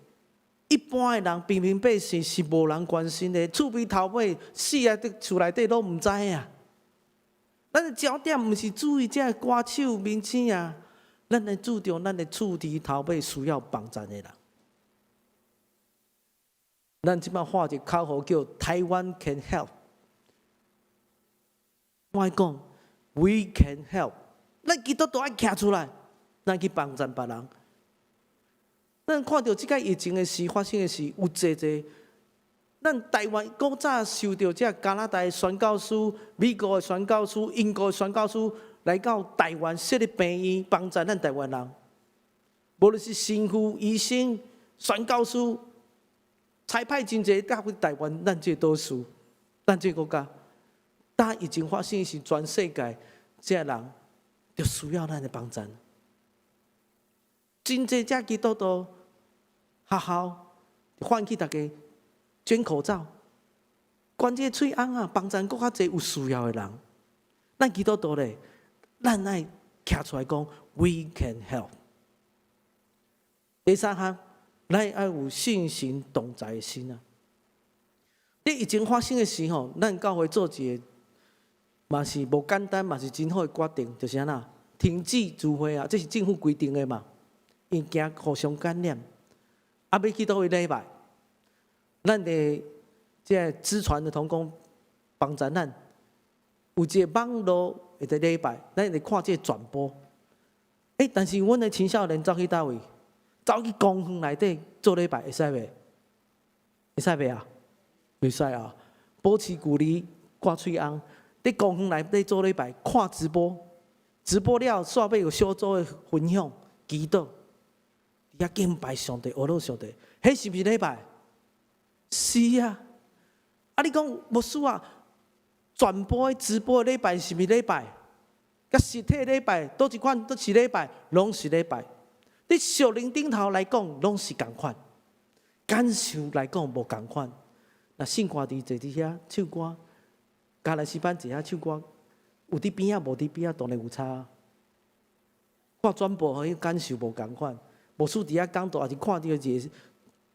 一般的人、平民百姓是無人關心的，厝邊頭尾死啊，佇厝內底攏毋知啊。咱的焦點毋是注意這歌手、明星啊。咱來注重咱的厝邊頭尾需要幫助的人。咱這擺喊一個口號叫“台灣 can help”。我愛講，We can help。咱基督徒愛徛出來，咱去幫助別人。咱看著這個疫情的時發生的時，有濟濟，咱台灣古早受著這加拿大的宣教師、美國的宣教師、英國的宣教師來到台灣設立病院，幫助咱台灣人。無論是神父、醫生、宣教師，差派真濟到台灣，咱這個島嶼，咱這個國家。當疫情發生時，全世界這人就需要咱的幫助。真濟遮基督徒學校喚起大家捐口罩，捐這個喙甕啊，幫贊閣較濟有需要的人。咱基督徒咧，咱愛徛出來講，We can help。第三項，咱愛有信神同在的心啊！佇疫情發生的時候，咱教會做一個嘛是無簡單，嘛是真好的決定，就是按怎停止聚會啊！這是政府規定的嘛，因驚互相感染。啊，欲去佗位禮拜？咱的這個資傳的同工幫贊咱，有一個網路會佇禮拜，咱會看這個轉播。欸，但是阮的青少年走去佗位？走去公園內底做禮拜會使袂？會使袂啊？袂使啊！保持距離，掛喙甕，佇公園內底做禮拜，看直播，直播了，煞尾有小組的分享、祈禱，佇遐敬拜上帝、學樂上帝，彼是毋是禮拜？是啊！啊，你講牧師啊，轉播的直播的禮拜是毋是禮拜？佮實體禮拜，佗一款都是禮拜，攏是禮拜。佇屬靈頂頭來講，攏是仝款；感受來講無仝款。若聖歌隊坐佇遐唱歌，迦南詩班坐遐唱歌，有佇邊仔無佇邊仔，當然有差。看轉播彼感受無仝款，牧師佇遐講道，抑是看著一個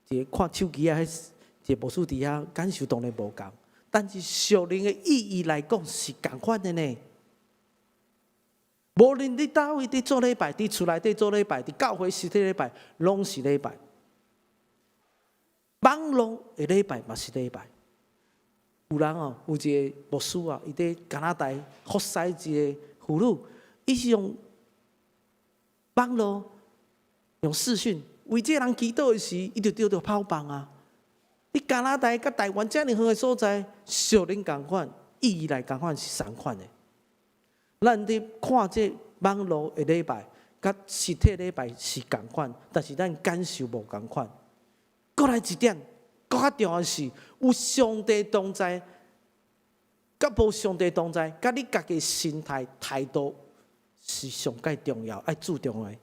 一個看手機啊，彼一個牧師佇遐感受當然無仝。但是屬靈的意義來講是仝款的呢。無論你佗位佇做禮拜，佇厝內底做禮拜，佇教會實體禮拜，攏是禮拜。網路的禮拜嘛是禮拜。有人哦，有一個牧師啊，伊佇加拿大服侍一個婦女，伊是用網路用視訊為這個人祈禱的時，伊就得著跑放啊。佇加拿大佮台灣遮爾遠的所在，屬靈仝款，意義來仝款是相款的。咱佇看這網路的禮拜，佮實體禮拜是仝款，但是咱感受無仝款。閣來一點，閣較重要的是，有上帝同在，佮無上帝同在，佮你家己心態態度是上蓋重要，愛注重的。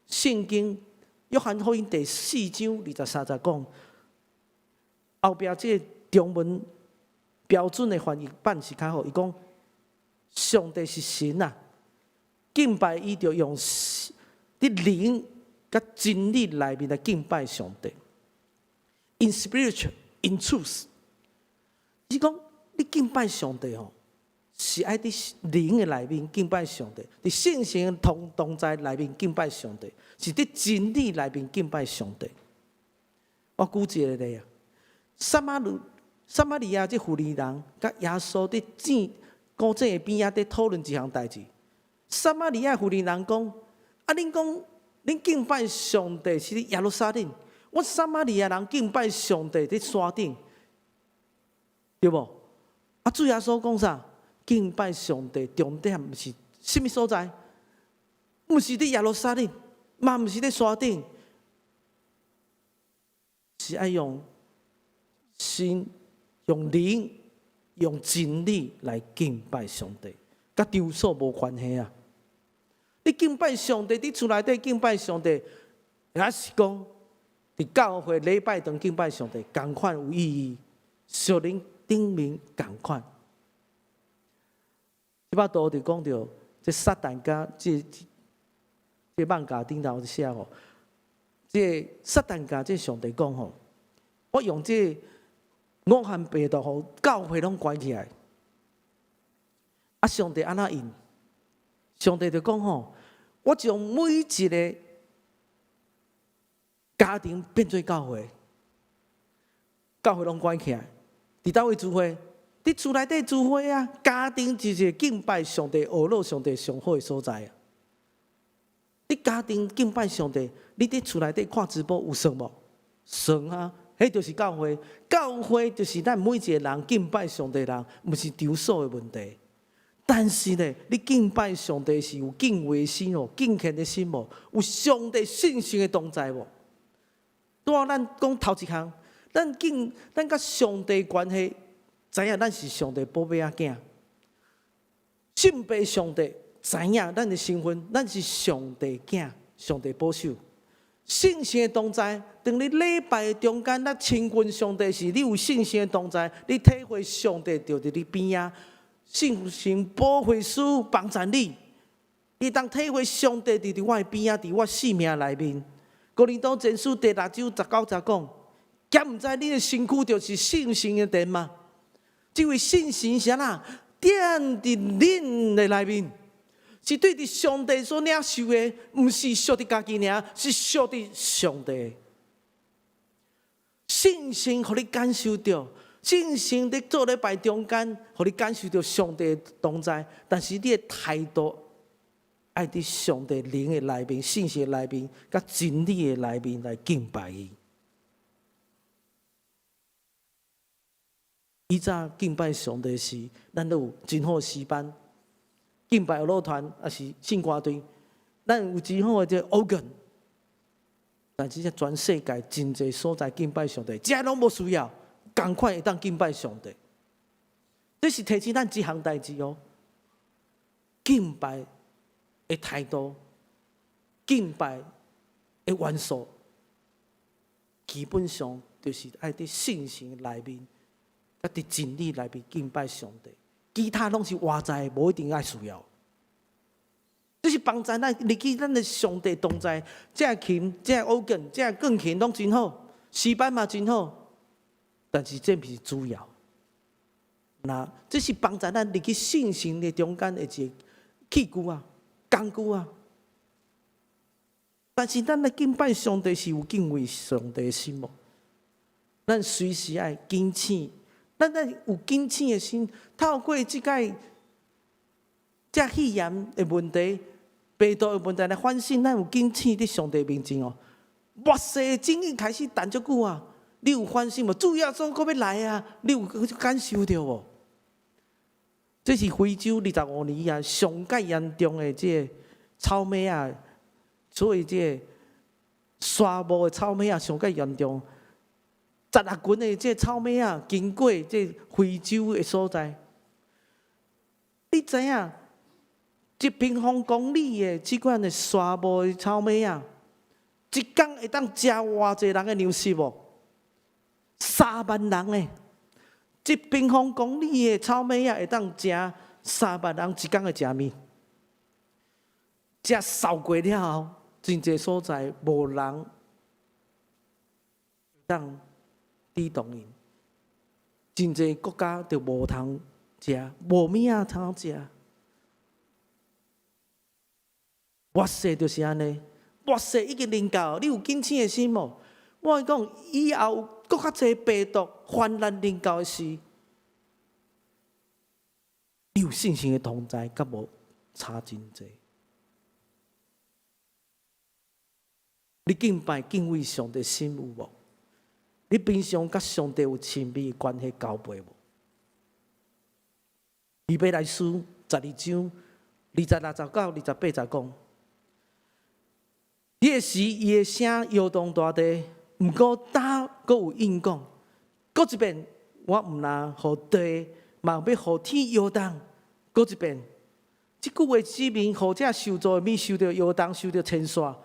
聖經約翰福音第四章二十三節講，後壁這個中文標準的翻譯版是較好，伊講上帝是神啊，敬拜伊著用佇靈佮真理內面來敬拜上帝。In spirit, in truth，是講你敬拜上帝吼，是愛佇靈的內面敬拜上帝，佇聖神同在內面敬拜上帝，是佇真理內面敬拜上帝。我舉一個例啊，撒瑪利亞這婦人佮耶穌佇井古井的邊仔佇討論一項代誌。撒瑪利亞婦人講：啊，恁講恁敬拜上帝是佇耶路撒冷，阮撒瑪利亞人敬拜上帝佇山頂，對無？啊，主耶穌講啥？敬拜上帝重點毋是啥物所在，毋是佇耶路撒冷，嘛毋是佇山頂，是愛用心、用靈、用真理來敬拜上帝，佮場所無關係啊！你敬拜上帝，佇厝內底敬拜上帝，抑是講佇教會禮拜堂敬拜上帝，仝款有意義，屬靈頂面仝款。這擺圖就講著，這撒旦佮這艋舺頂頭寫吼，這撒旦共這上帝講吼，我用這武漢病毒予教會攏關起來，啊，上帝按怎應？上帝就講吼，我將每一個家庭變做教會，教會攏關起來，佇佗位聚會？佇厝內底聚會啊！家庭就是敬拜上帝、學樂上帝上好的所在啊！你家庭敬拜上帝，你佇厝內底看直播有算無？算啊！彼就是教會，教會就是咱每一個人敬拜上帝人，毋是場所的問題。但是呢，你敬拜上帝是有敬畏心哦，敬虔的心無？有上帝信心的同在無？拄仔咱講頭一項，咱佮上帝關係，知影咱是上帝寶貝仔囝，信拜上帝，知影咱的身份，咱是上帝囝，上帝保守。聖神的同在，當你禮拜中間，咱親近上帝時，你有聖神的同在，你體會上帝就佇你邊仔，聖神保惠師幫助你，你當體會上帝佇我的邊仔，佇我生命內面。哥林多前書第六章十九節講，敢毋知恁的身軀就是聖神的殿嗎？這位聖神是按怎踮佇恁的內面？是對佇上帝所領受的，毋是屬佇家己爾，是屬佇上帝。聖神予你感受著，聖神佇做禮拜中間，予你感受著上帝的同在。但是你的態度愛佇上帝靈的內面、聖神的內面、佮真理的內面來敬拜伊。以早敬拜上帝時，咱都有真好的詩班。敬拜樂團，抑是聖歌隊，咱有真好的這個 organ，但是這全世界真濟所在敬拜上帝，這攏無需要，仝款會當敬拜上帝。這是提醒咱一項代誌哦。敬拜的態度，敬拜的元素，基本上就是愛佇聖神內面，佮佇真理內面敬拜上帝。其他攏是外在，無一定愛需要。這是幫助咱入去咱的上帝同在。這琴、這 organ、這鋼琴攏真好，詩班嘛真好，但是這毋是主要。那這是幫助咱入去聖神的中間的一個器具啊、工具啊。但是咱來敬拜上帝是有敬畏上帝的心無？咱隨時愛警醒。咱愛有警醒的心，透過這個這肺炎的問題、病毒的問題來反省，咱有警醒佇上帝面前哦。末世的已經開始等足久啊！你有反省無？主耶穌閣欲來啊！你有感受著無？這是非洲25年以來上蓋嚴重的這個草莓仔，所以這個沙漠的草莓仔上蓋嚴重。十六群的這草馬仔經過這非洲的所在，你知影？一平方公里的這款的沙漠的草馬仔，一工會當食偌濟人的糧食無？3萬人呢？一平方公里的草馬仔會當食3萬人一工的食物。這掃過了後，真濟所在無人當抵擋𪜶，真濟國家就無通食，無物仔通食。末世就是按呢，末世已經臨到，你有警醒的心無？我講以後閣較濟病毒泛濫臨到的時，你有聖神的同在，佮無差真濟。你敬拜敬畏上帝心有無？你平常佮上帝有親密的關係交陪無？希伯來書十二章26節到28節講，彼个時，伊的聲搖動大地，毋過今閣有應講，閣一遍，我毋但予地，嘛欲予天搖動，閣一遍，這句話指明予這受造的免受著搖動，受著牽紲，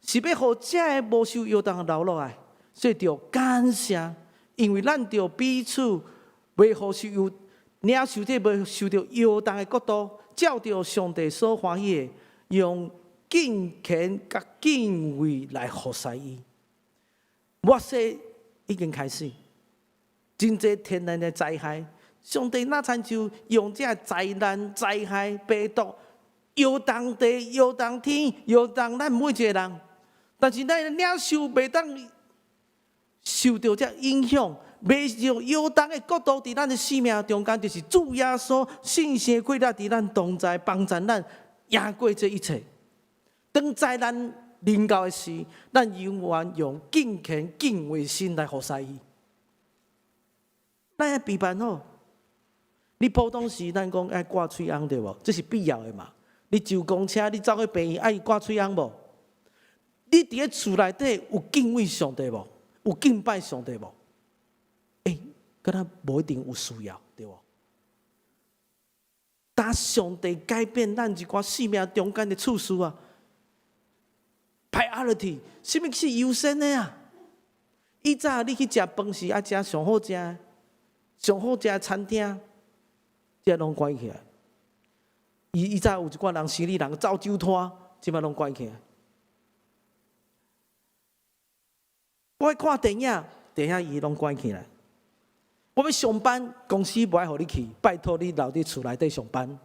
是欲予這个無受搖動的留落來。所以著感謝，因為咱著彼此袂予受領受這袂受著搖動的國度，照著上帝所歡喜的，用敬虔佮敬畏來服侍伊。末世已經開始，真濟天然的災害，上帝若親像用這災難、災害、病毒搖動地、搖動天、搖動咱每一個人，但是咱領受袂當受著這影響，袂受搖動的國度，佇咱的生命中間，就是主耶穌聖神的氣力佇咱同在，幫助咱贏過這一切。當災難臨到的時，咱猶原用敬虔敬畏心來服侍伊。咱愛備辦好。你普通時咱講愛掛喙甕對無？這是必要的嘛。你坐公車，你走去病院愛掛喙甕無？你佇咧厝內底有敬畏上帝無？有敬拜上帝無？欸，敢若無一定有需要，對無？當上帝改變咱一寡生命中間的處事啊，派 priority，啥物是優先的啊？以早你去食飯是愛食上好食、上好食的餐廳，這攏關起來。以早有一寡人生理人走酒攤，這擺攏關起來。我愛看電影，電影院攏關起來。我欲上班，公司無愛予你去，拜託你留佇厝內底上班。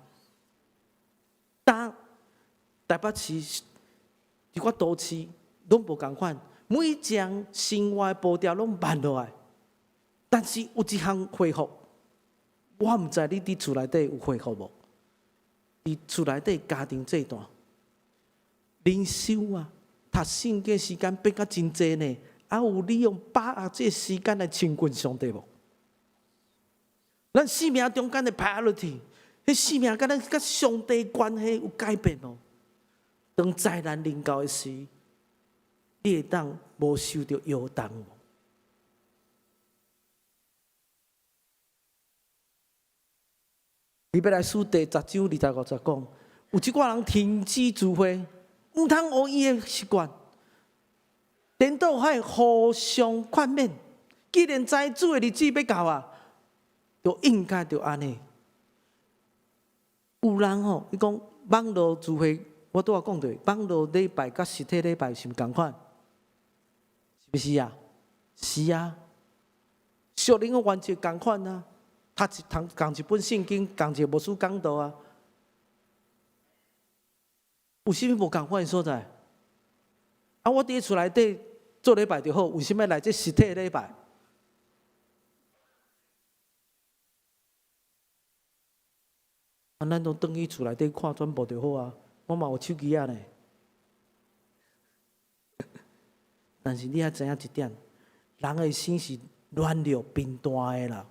當台北市一寡都市攏無仝款，每一項生活的步調攏慢落來。但是有一項恢復，我毋知你佇厝內底有恢復無？佇厝內底家庭這段，靈修啊，讀聖經時間變甲真濟呢。啊，有利用把握這時間來親近上帝無？咱生命中間的 priority，彼生命佮咱佮上帝關係有改變無？當災難臨到的時，你會當無受著搖動無？希伯來書第十章二十五節講，有一寡人停止聚會，毋通學伊的習慣，顛倒愛互相勸勉。既然知主的日子欲到啊，就應該著按呢。有人吼，伊講網路聚會，我拄仔講著，網路禮拜佮實體禮拜是毋仝款？是毋是啊？是啊。屬靈的原則仝款啊。讀一堂仝一本聖經，仝一個牧師講道啊。有啥物無仝款的所在？啊，我佇厝內底做禮拜就好，為啥物來這實體禮拜？啊，咱攏轉去厝內底看轉播就好啊。我嘛有手機仔呢。但是你愛知影一點，人的心是軟弱貧惰的啦。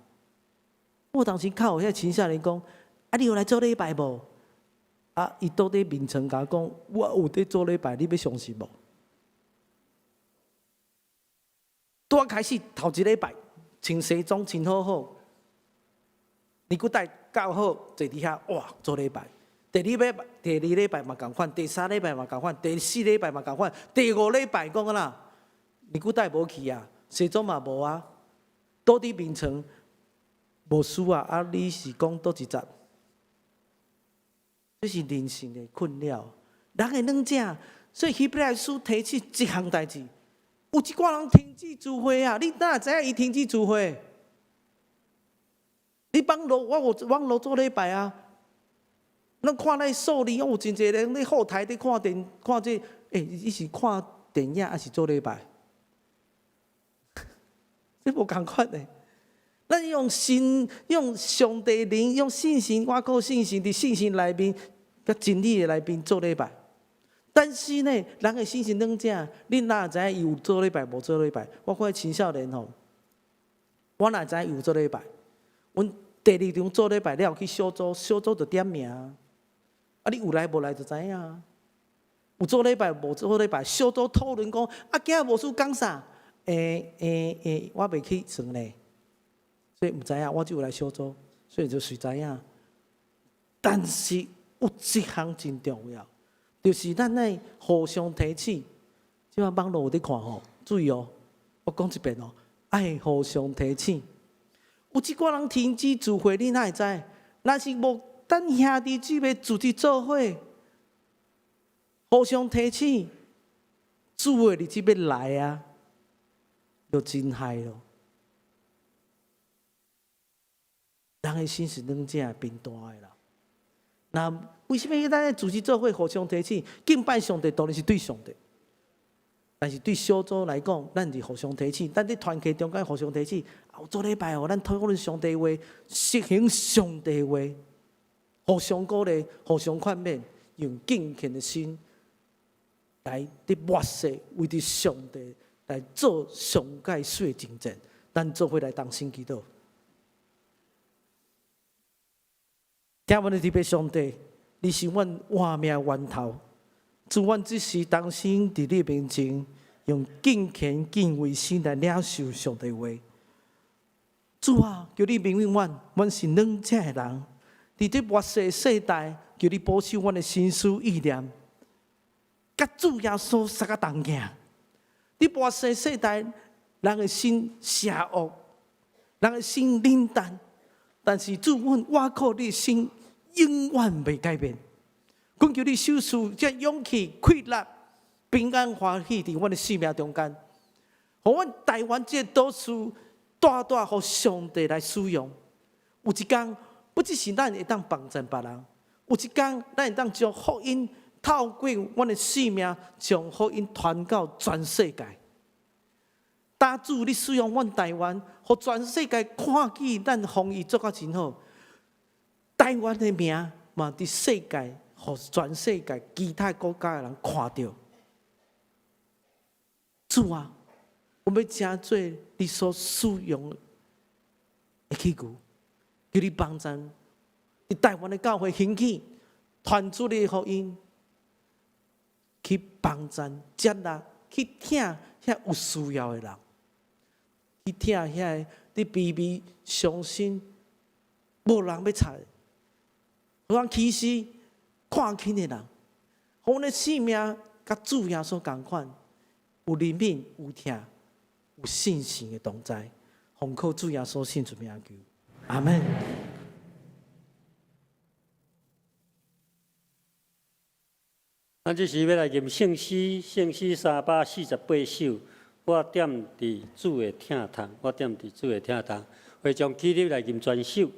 我當時敲予彼個青少年講：啊，你有來做禮拜無？啊，伊倒佇眠床共我講：我有佇做禮拜，你欲相信無？拄仔開始頭一禮拜穿西裝穿好好，尼古帶較好坐佇遐，哇，做禮拜。第二禮拜，第二禮拜嘛仝款，第三禮拜嘛仝款，第四禮拜嘛仝款，第五禮拜講啦，尼古帶無去啊，西裝嘛無啊，倒佇眠床。牧師啊，啊！你是講佗一節？這是人性的困擾。人會軟正，所以希伯來書提醒一項代誌，有一寡人停止聚會啊！你哪會知影伊停止聚會？你網路，我有網路做禮拜啊。咱看咱數字，有真濟人咧後台咧看電看這，欸，你是看電影還是做禮拜？這無仝款的。咱用信，用上帝靈，用信心，倚靠信心，佇信心內面，佮真理的內面做禮拜。但是呢，人的心是軟正，你哪會知影伊有做禮拜無做禮拜？我看青少年吼，我哪會知影伊有做禮拜？阮第二場做禮拜了去小組，小組就點名。啊，你有來無來就知影。有做禮拜無做禮拜，小組討論講，啊，今仔牧師講啥？欸欸欸，我袂去算呢。所以毋知影，我只有來小組，所以就隨知影。但是有一項真重要，就是咱愛互相提醒。這擺網路有佇看吼，注意哦，我講一遍哦，愛互相提醒。有一寡人停止聚會，你哪會知？若是無等兄弟姊妹組織做伙，互相提醒，主的日子欲來啊，就真害咯。人的心是軟正貧惰的啦。那為啥物咱組織做伙互相提醒？敬拜上帝當然是對上帝，但是對小組來講，咱是互相提醒。咱佇團契中間互相提醒，有做禮拜哦，咱討論上帝話，實行上帝話，互相鼓勵，互相勸勉，用敬虔的心來佇末世為著上帝來做上蓋水的征戰。咱做伙來同心祈禱。疼阮的天父上帝，你是阮活命源頭，主，阮這時同心佇你面前，用敬虔敬畏心來領受上帝話。主啊，求你憐憫阮，阮是軟弱的人，佇這末世世代，求你保守阮的心思意念，佮主耶穌相佮同行。佇末世世代，人的心邪惡，人的心冷淡，但是主，阮倚靠你的心永遠袂改變。懇求你賞賜這勇氣、氣力、平安、歡喜佇阮的生命中間，予阮台灣這個島嶼大大予上帝來使用。有一天，不只是咱會當幫贊別人，有一天咱會當將福音透過阮的生命，將福音傳到全世界。求主你使用阮台灣，予全世界看見咱防疫做甲真好。台灣的名嘛，佇世界，予全世界其他國家的人看著。主啊，我欲成做你所使用的器具，求你幫贊，佇台灣的教會興起，傳主你的福音，去幫贊、接納、去疼遐有需要的人，去疼遐個佇卑微、傷心、無人欲睬，予人歧視、看輕的人，予阮的生命佮主耶穌仝款，有憐憫、有疼、有信心的同在，奉靠主耶穌聖主名求，阿門。咱這時欲來吟聖詩，聖詩348首。我踮佇主的疼痛，我踮佇主的疼痛，會將起立來吟全首。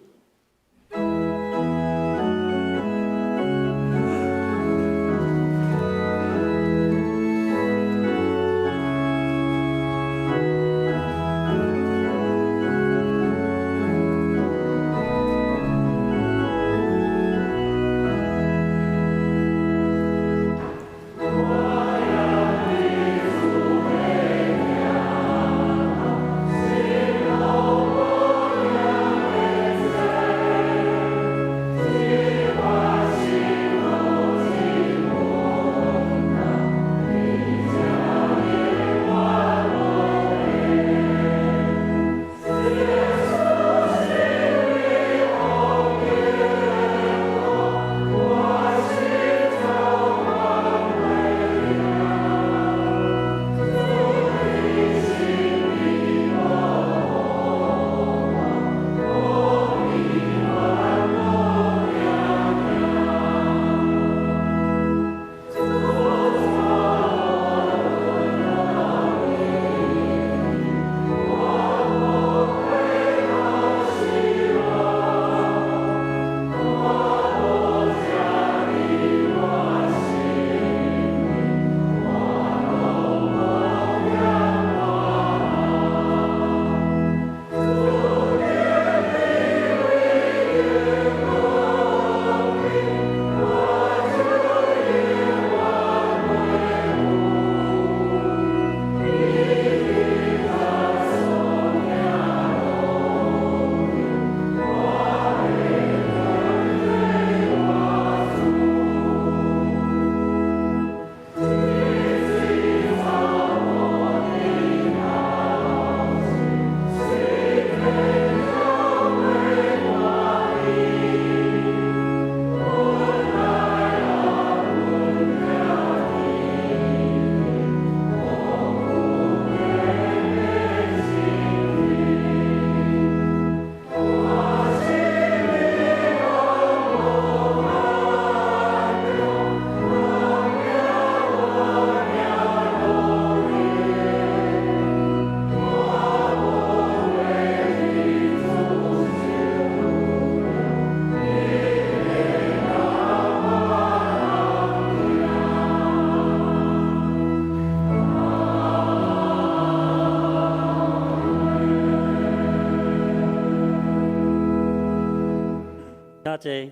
請坐，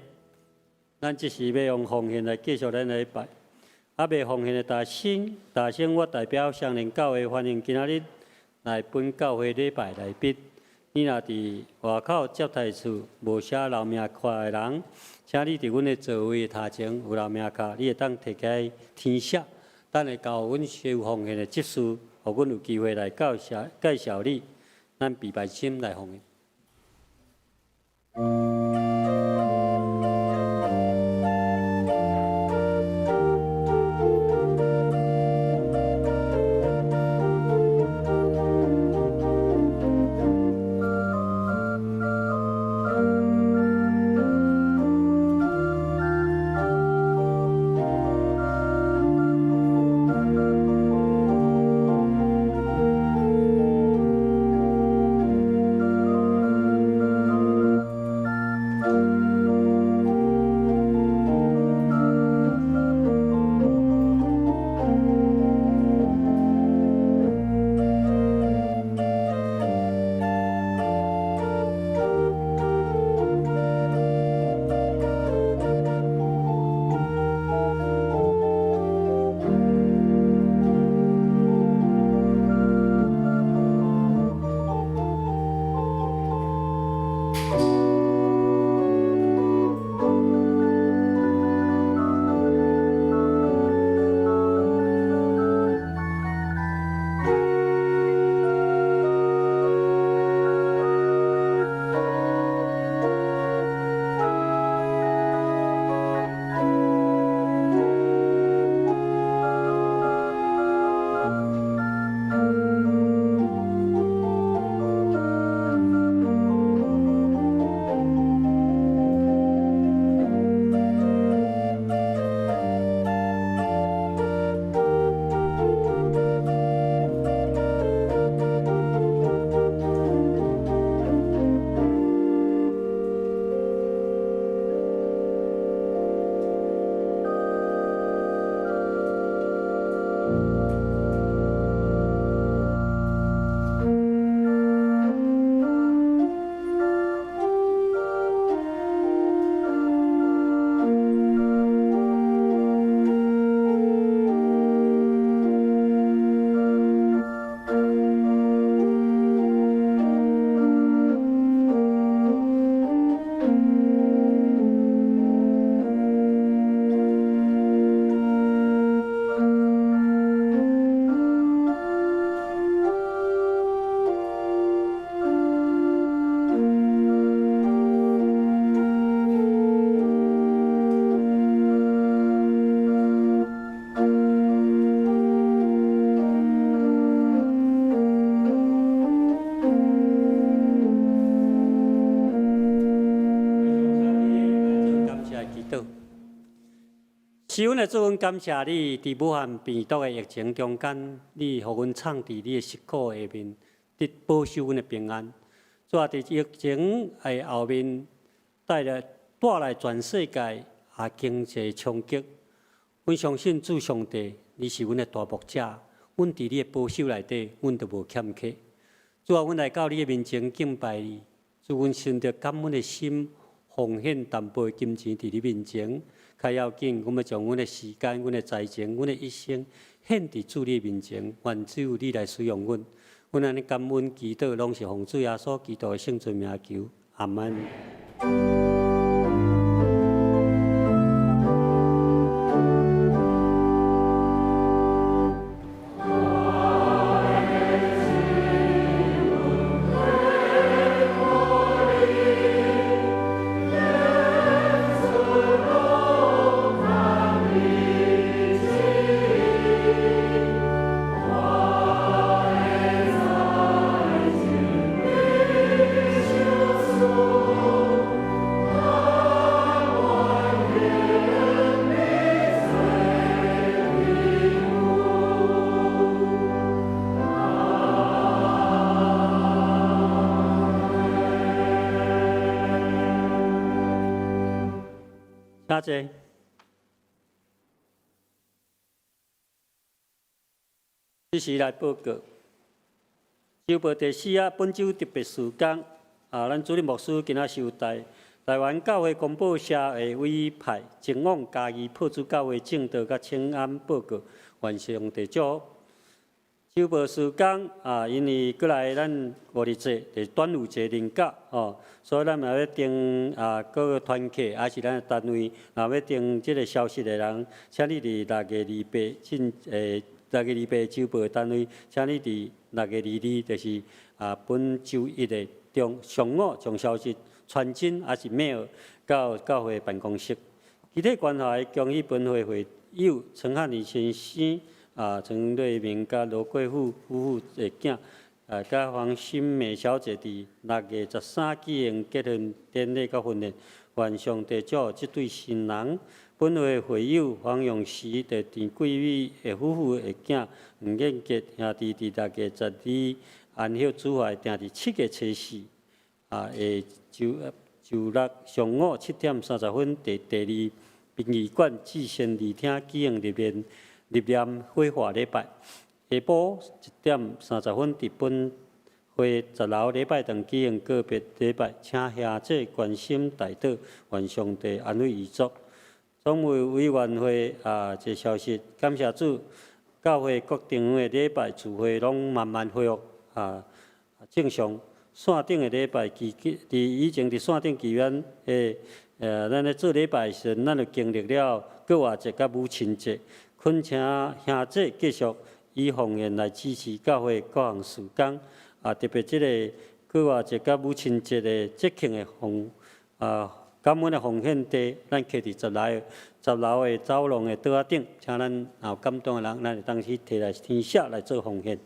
咱這時欲用奉獻來繼續咱的禮拜。猶未奉獻的大聲，大聲！我代表雙連教會歡迎今仔日來本教會禮拜來賓。你若佇外口接待處無寫留名卡的人，請你佇阮的座位頭前有留名卡，你會當提起來填寫。等下交予阮收奉獻的執事，予阮有機會來介紹介紹你。咱禮拜心來奉獻。是阮的主，阮感謝你，佇武漢病毒的疫情中間，你予阮藏佇你的實苦下面，得保守阮的平安。主啊，佇疫情的後面帶來全世界也經濟衝擊。阮相信主上帝，你是阮的大牧者，阮佇你的保守內底，阮就無欠缺。主啊，阮來到你的面前敬拜你，主，阮存著感恩的心，奉獻淡薄金錢佇你面前。較要緊，阮欲將阮的時間、阮的才情、阮的一生獻佇主你面前，願主你來使用阮。阮按呢感恩祈禱，攏是奉主耶穌基督的聖尊名求，阿門。請坐。這時來報告，週報第四頁，本週特別事工啊，咱主任牧師今仔受代台灣教會公報社的委派，前往嘉義破主教會證道佮請安報告，願上帝祝福。週報事工啊，因為過來咱五日節就是端午節臨到哦，所以咱若欲訂啊各個團契，抑是咱的單位，若欲訂這个消息的人，請你佇6月28進6月28週報的單位，請你佇6月22，就是啊本週一的中上午將消息傳真抑是 mail 到教會辦公室。集體關懷恭喜本會會友陳漢禮先生。啊，陳瑞明佮羅貴富夫婦的囝，啊，佮黃新美小姐佇6月13舉行結婚典禮佮婚宴，願上帝祝福這對新人。本會會友黃永時佇田桂美的夫婦的囝黃建傑兄弟佇6月12安息主懷定佇7月初四，啊，下晝周六上午7點30分，佇第二殯儀館至善二廳舉行入殮。入殮火化禮拜，下晡1點30分，佇本會十樓禮拜堂舉行告別禮拜，請兄姊關心代禱，願上帝安慰遺族。總務委員會啊，這消息感謝主，教會各地方的禮拜聚會攏慢慢恢復啊正常。線頂的禮拜期間，佇以前佇線頂期間的，咱咧做禮拜時陣，咱就經歷了復活節佮母親節。懇請兄姊繼續以奉獻來支持教會各項事工，啊，特別這個復活節佮母親節的節慶的奉啊感恩的奉獻地，咱徛佇十樓的走廊的桌仔頂，請咱有感動的人，咱會當去提來填寫來做奉獻。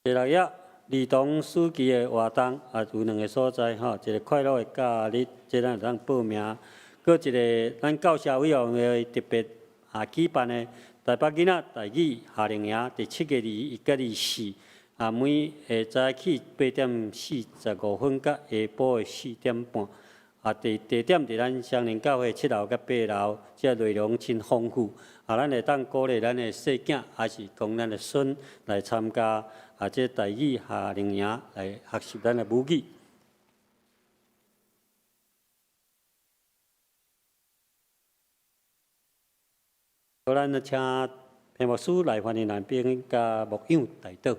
第六頁，兒童暑期的活動啊，有兩个所在吼，一个快樂的假日，這咱會當報名。閣一个咱教社委員會特別啊舉辦的台北囡仔台語夏令營，佇7月21佮24啊，每下早起8點45佮下晡的4點半，啊，地點佇咱雙連教會七樓佮八樓，這內容真豐富，啊，咱會當鼓勵咱的細囝，抑是講咱的孫來參加啊，這台語夏令營來學習咱的母語。好，咱就請彭牧師來歡迎來賓佮牧養代禱。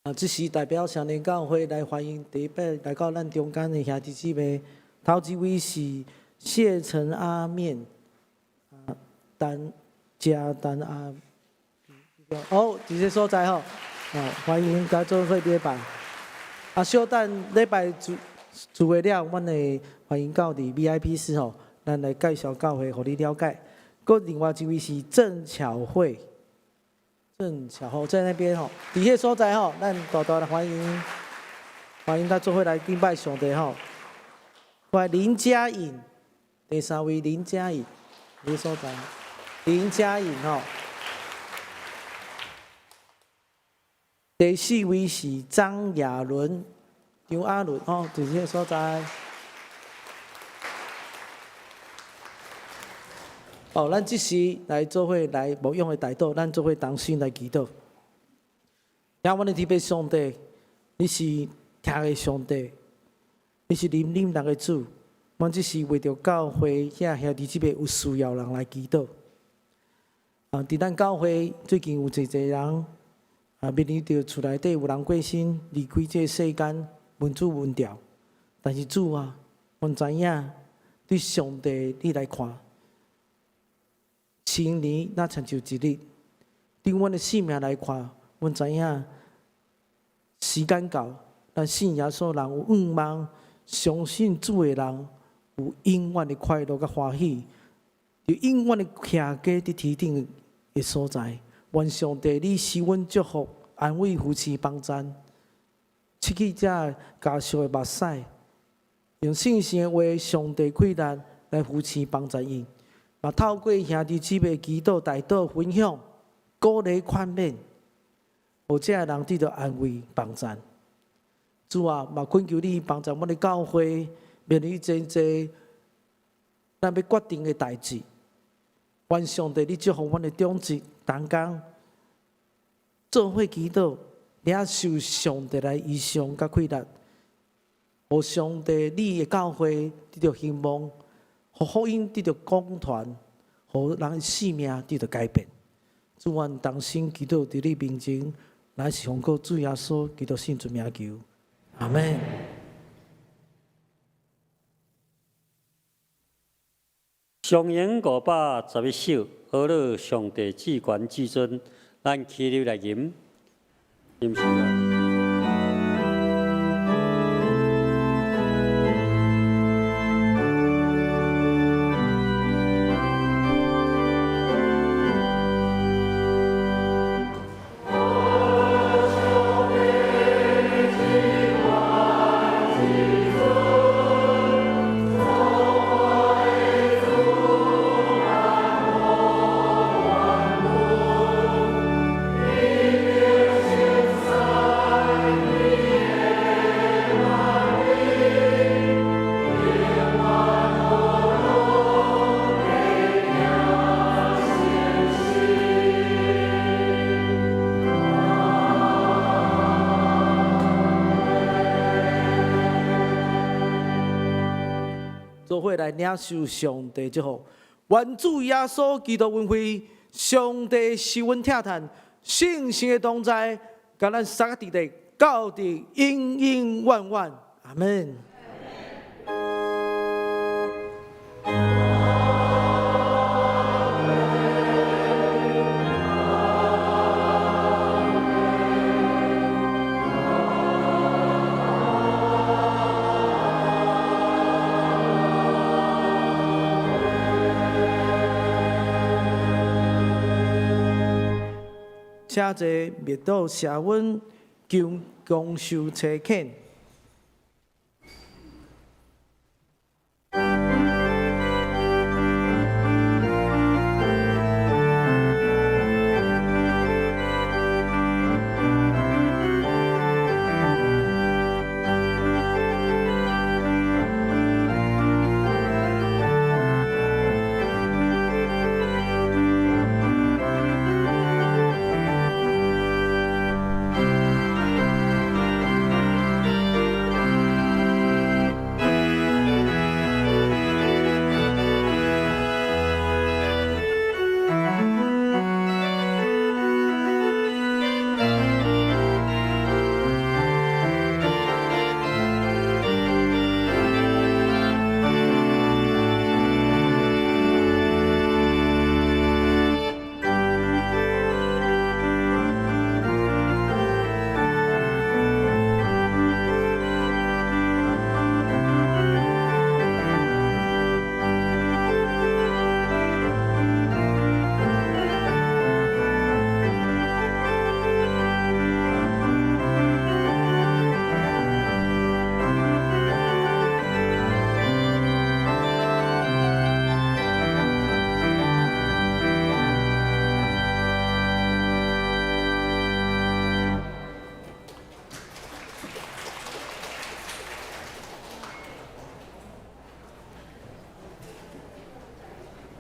啊，這時代表雙連教會來歡迎第一擺來到咱中間的兄弟姊妹。頭一位是謝陳阿面，啊，陳加陳阿，哦，佇這所在吼，啊，歡迎共做伙禮拜。啊，小等禮拜聚聚會了，阮會歡迎到佇 VIP 室吼，咱來介紹教會，予你了解。閣另外一位是鄭巧慧，鄭巧慧在那邊吼，佇彼个所在吼，咱大大來歡迎。歡迎咱做伙來敬拜上帝吼。我林嘉穎，第三位林嘉穎，你所在？林嘉穎吼。第四位是張亞倫，張亞倫吼，佇這个所在。哦，咱這時來做伙來牧養的代禱，咱做伙同心來祈禱。聽阮的天父上帝，你是疼的上帝，你是憐憫人的主。阮這時為著教會遐兄弟姊妹有需要人來祈禱。啊，佇咱教會最近有濟濟人啊，面臨著厝內底有人過身離開這个世間，文主文掉。但是主啊，阮知影對上帝你來看，千年若親像一日，對阮的性命來看，阮知影時間到，咱信耶穌人有向望，相信主的人有永遠的快樂佮歡喜，有永遠的徛家佇天頂的所在。願上帝你賜阮祝福、安慰、扶持、幫贊，拭去這家屬的目屎，用聖神的話、上帝氣力來扶持幫助𪜶。嘛透過兄弟姊妹祈禱、代禱、分享、鼓勵、勸勉，予這个人得著安慰、幫贊。主啊，嘛懇求你幫助阮的教會面對真濟咱欲決定的代誌。願上帝你祝福阮的長執同工，做伙祈禱，領受上帝來異象佮氣力，予上帝你的教會得著興旺，予福音得著廣傳，予人的性命得著改變。主，阮同心祈禱佇你面前，乃是奉靠主耶穌基督聖尊名求，阿門。上詠511首，呵咾上帝至懸至尊，咱起立來吟，吟詩啊。做伙來領受上帝祝福，願主耶穌基督恩惠，上帝施阮疼嘆，聖神的同在，共咱三個弟弟到底永永遠遠，阿門。請坐默禱謝阮求公受差遣。